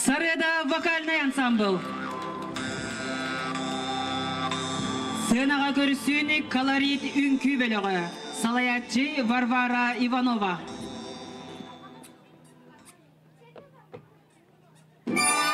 Сарыада вокальнай ансамбл. Сыанаҕа көрсүүнү колорит үҥкүү бөлөҕө. Салайааччы Варвара Иванова.
Thank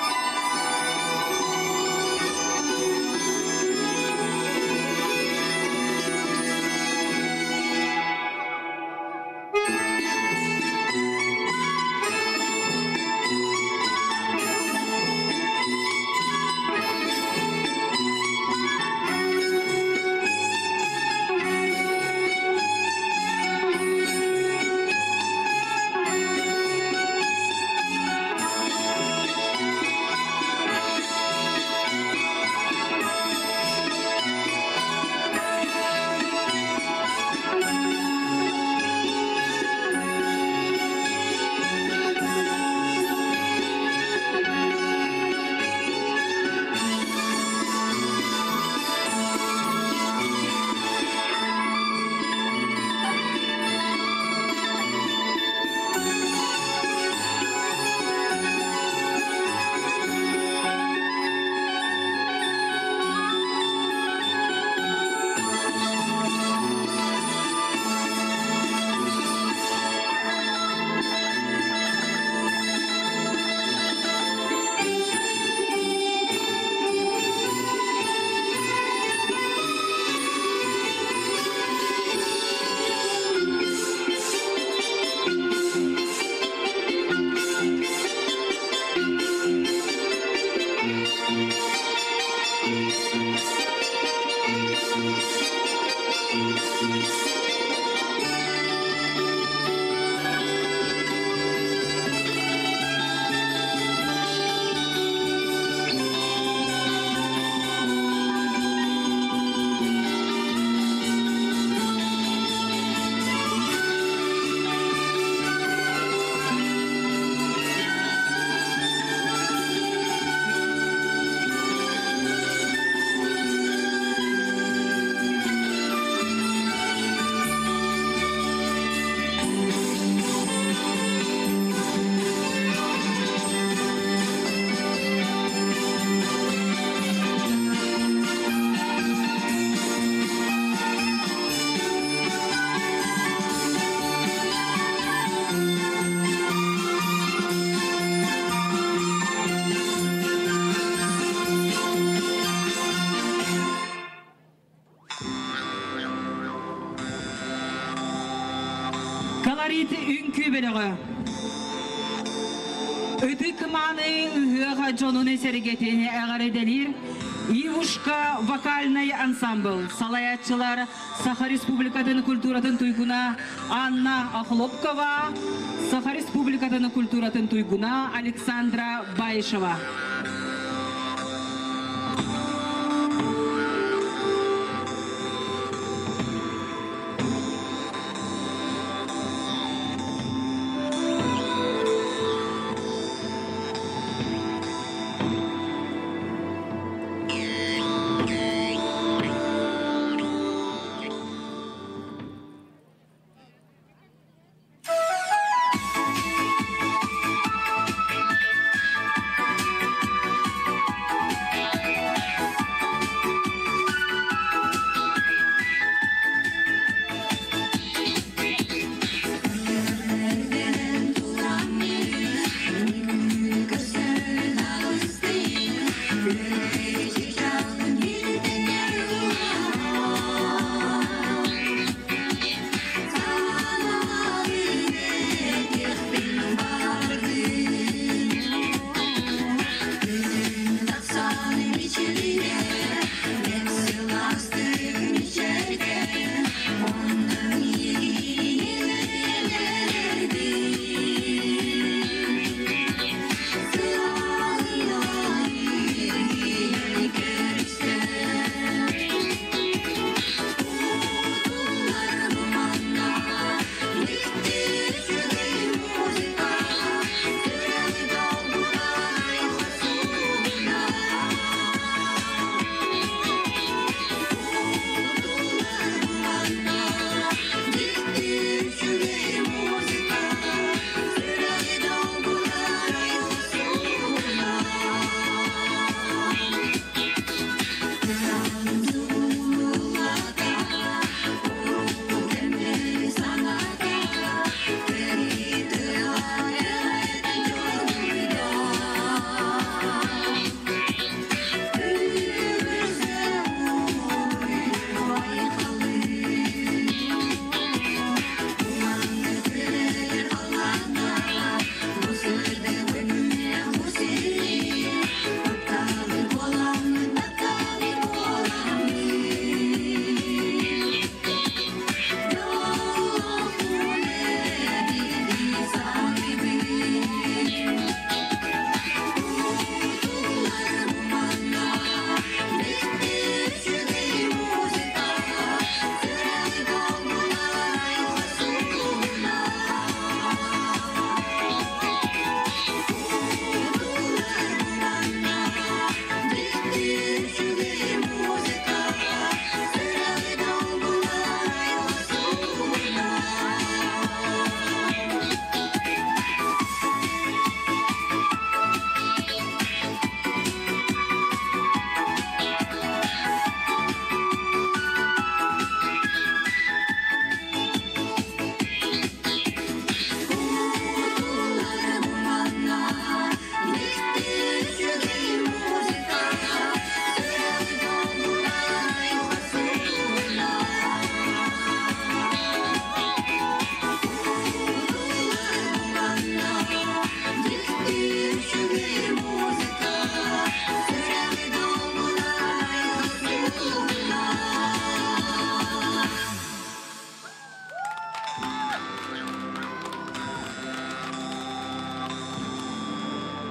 Айгырит үҥкүү бөлөҕө. Ытык мааны ыһыах дьонун сэргэтин эҕэрдэлиир Ивушка вокальнай ансамбл салайааччылар Саха Республикатын культуратын туйгуна Анна Охлопкова, Саха Республикатын культуратын туйгуна Александра Баишева.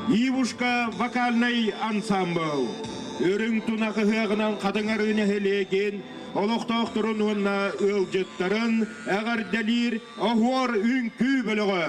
Ивушка вокальнай ансамбл. Үрүҥ тунах ыһыаҕынан хатыҥ-арыы нэһилиэгин олохтоохторун уонна ыалдьыттарын эҕэрдэлиир Оһуор үҥкүү бөлөҕө.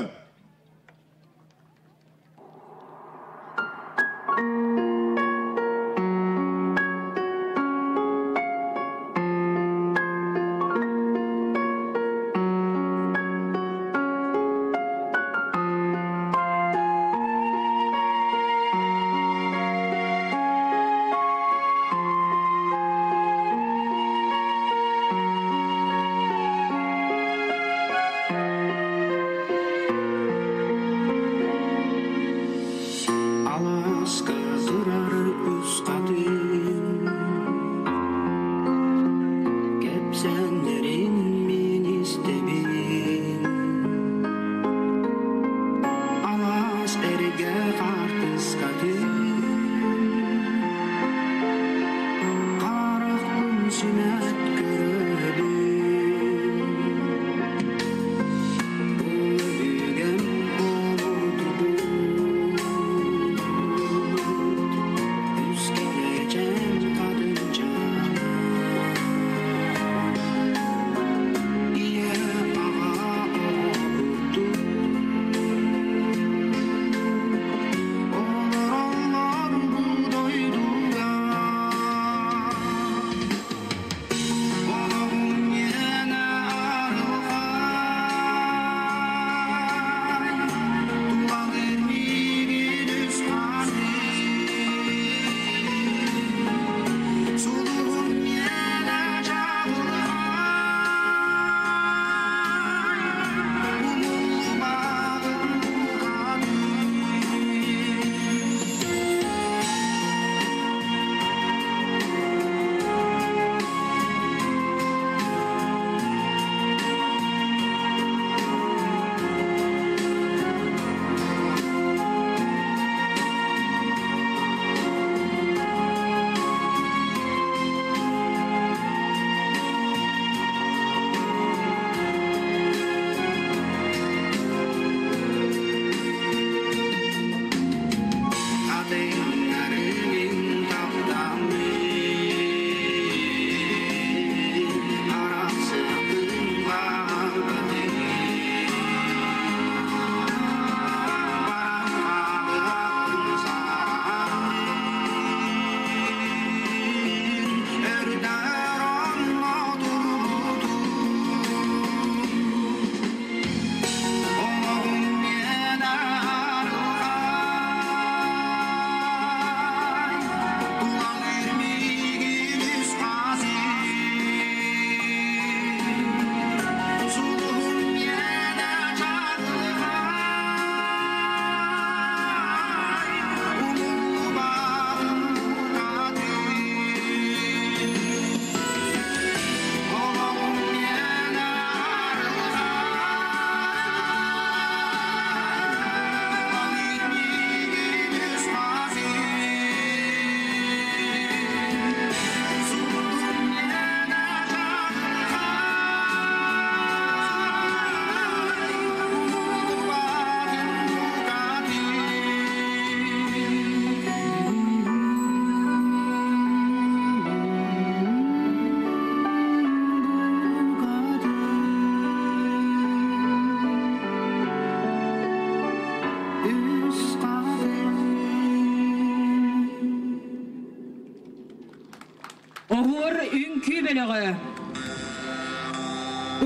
Үҥкүү бөлөҕө.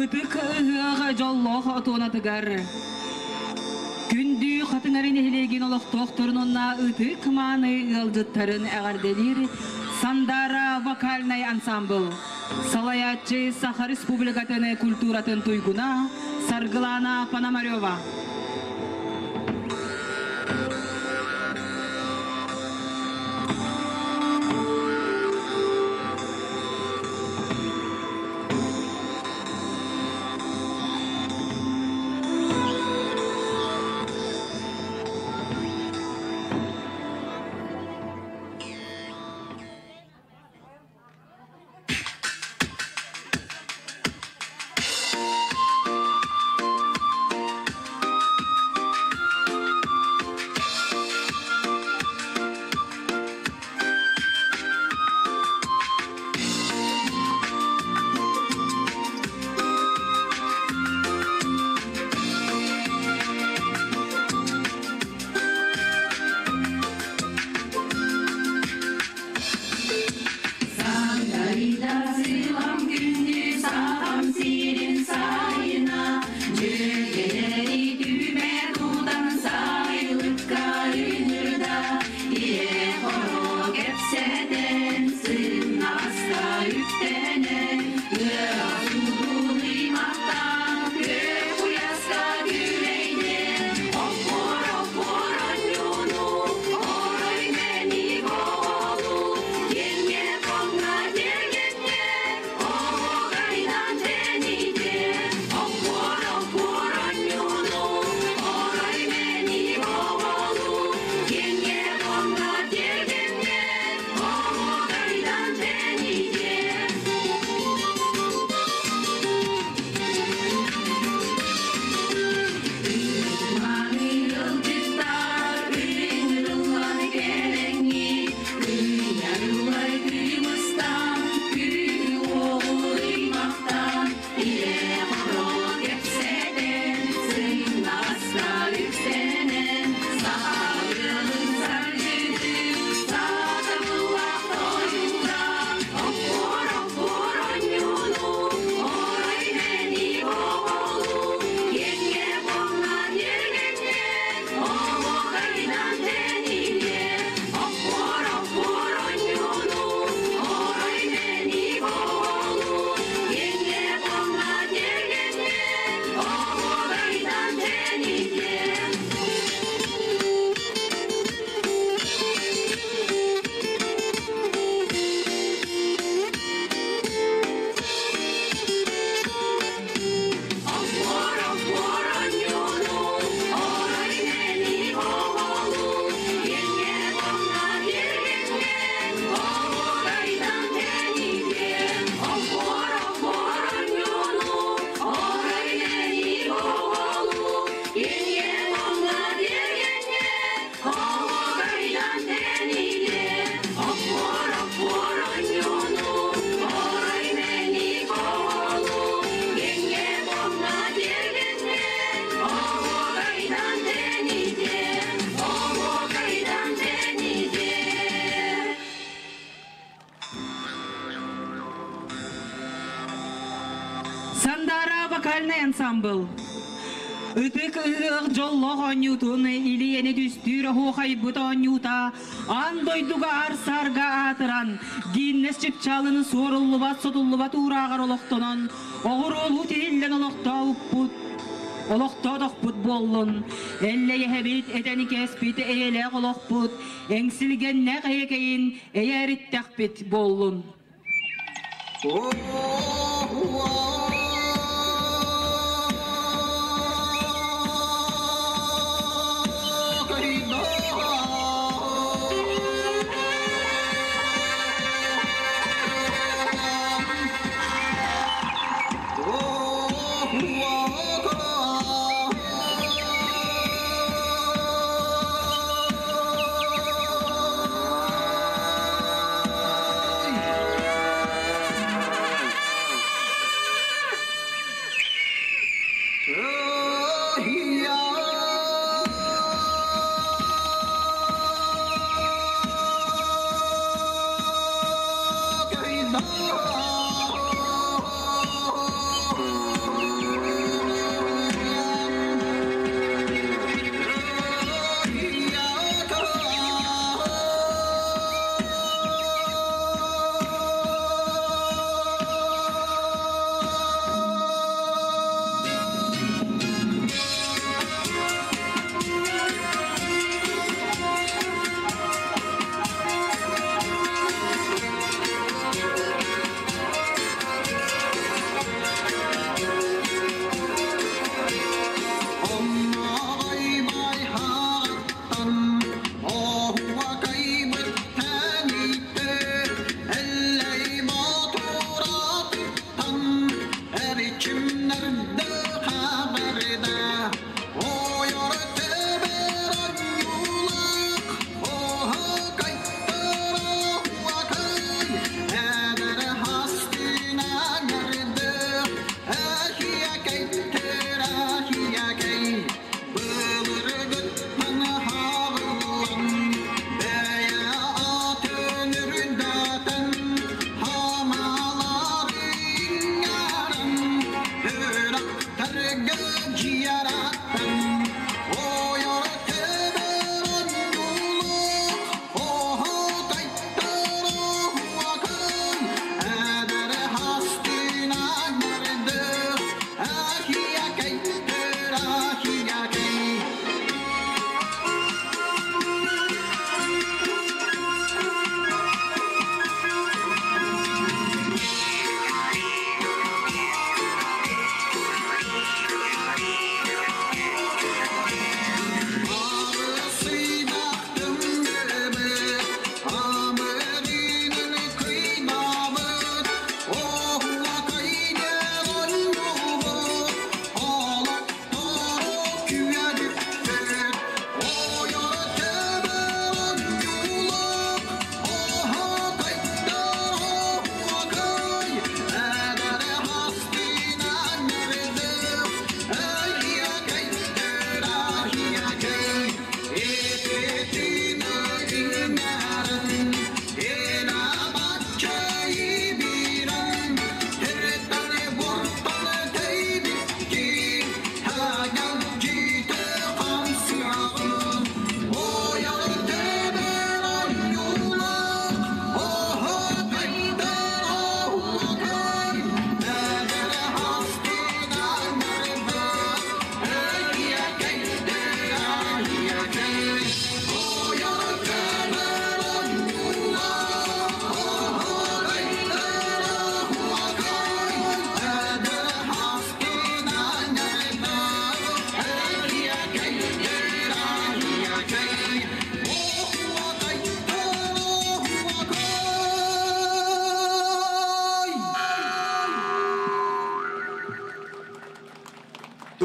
Ытык ыһыах дьоллоох отуонатыгар Күндү Хатыҥары нэһилиэгин олохтоохторун уонна ытык мааны ыалдьыттарын эҕэрдэлиир Сандаара вокальнай ансамбл салайааччы Саха Республикатын культуратын туйгуна Саргылана Пономарева.
Сандарida сылам күндү сахам сирин сайына, Дьүөгэлэри түмэ тутан сайылыкка ыҥырда, Илэ-хоро кэпсэтэн сымнаҕаска үктэнэн, Ыал суутун ыймахтаан күөх уйаска күөрэйдэ. Оппор, оппор онньууну, орой мэник оҕолуу, Киэҥҥэ хоҥҥо тиэргэҥҥэ оһуокайдаан тэнийдэ. Оппор, оппор онньууну, орой мэник оҕолуу, Киэҥҥэ хоҥҥо тиэргэҥҥэ оһуокайдаан тэнийдэ. Ытык-мааны ыалдьыттар ыҥырыллан кэлэҥҥит, Ыйарыллар кыымыстан, күнү-уоҕу ыймахтан, Илэ-хоро кэпсэтэн, сымнаҕаска үктэнэн, Саха ыалын саргытын, сатабыллаах тойуга, Оппор, оппор онньууну, орой мэник оҕолуу, Киэҥҥэ хоҥҥо тиэргэҥҥэ оһуокайдаан тэнийдэ. Оппор, оппор онньууну, орой мэник оҕолуу, Киэҥҥэ хоҥҥо тиэргэҥҥэ оһуокайдаан тэнийдэ. Оппор, оппор онньууну, орой мэник оҕолуу, Киэҥҥэ хоҥҥо тиэргэҥҥэ оһуокайдаан тэнийдэ. Оппор, оппор онньууну, орой мэник оҕолуу, Киэҥҥэ хоҥҥо тиэргэҥҥэ оһуокайдаан тэнийдэ. Оппор, оппор онньууну, орой мэник оҕолуу, Киэҥҥэ хоҥҥо тиэргэҥҥэ оһуокайдаан тэнийдэ. Оһуокайдаан тэнийдэ.
Сандаара вокальнай ансамбл. Ытык ыһыах дьоллоох оонньуутун илиэни түстүүр оһуохайбыт оонньуута аан дойдуга аар-саарга аатыран, Гиннес чыпчаалын суоруллубат сотуллубат уурааҕар олохтонон, оҕуруолуу тиһиллэн олохтообуппут олохтоотохпут буоллун. Эллэйэһэбит, этэн кээспит эйэлээх олохпут, эҥсилгэннээх эйэкэйин эйээritтэхпит буоллун.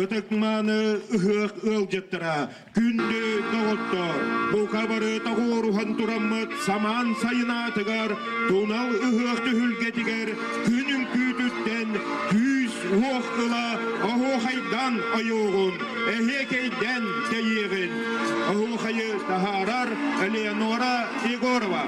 Ытык-мааны ыһыах ыалдьыттара, күндү доҕоттор, бука бары тоҕуоруһан тураммыт самаан сайынаатыгар тунал ыһыах түһүлгэтигэр күн үҥкүүтүттэн күүс-уох ыла оһуохайдан ойуоҕун, эһиэкэйдэн тэйиэҕин. Оһуохайы таһаарар Элеонора Егорова.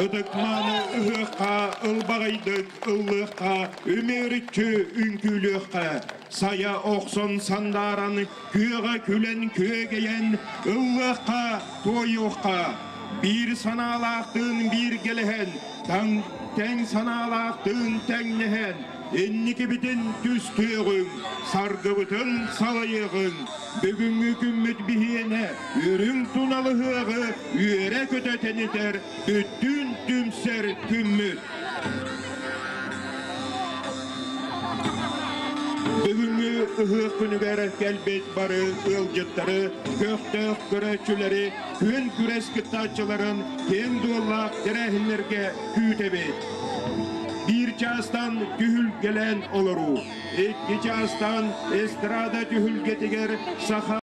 Ытык-мааны ыһыахха ылбаҕайдык ыллыахха, үмүөрүччү үҥкүүлүөххэ, сайа охсон сандааран, күөҕэ күлэн күөгэйэн, ыллыахха, туойуохха. Биир санаалаахтыын бииргэлэһэн, таҥ тэҥ санаалаахтыын тэҥнэһэн, инникибитин түстүөҕүҥ, саргыбытын салайыаҕыҥ. Бүгүҥҥү күммүт биһиэнэ үрүҥ туналыһыаҕы үөрэ-көтө тэнитэр бүттүүн түмсэр күммүт. Бүгүҥҥү ыһыах күнүгэр кэлбит бары ыалдьыттары, көхтөөх көрөөччүлэри, күөн күрэс кыттааччыларын киэҥ дуоллаах тэрээһиннэргэ күүтэбит. Биир чаастан түһүлгэлээн олоруу, икки чаастан эстрада түһүлгэтигэр саха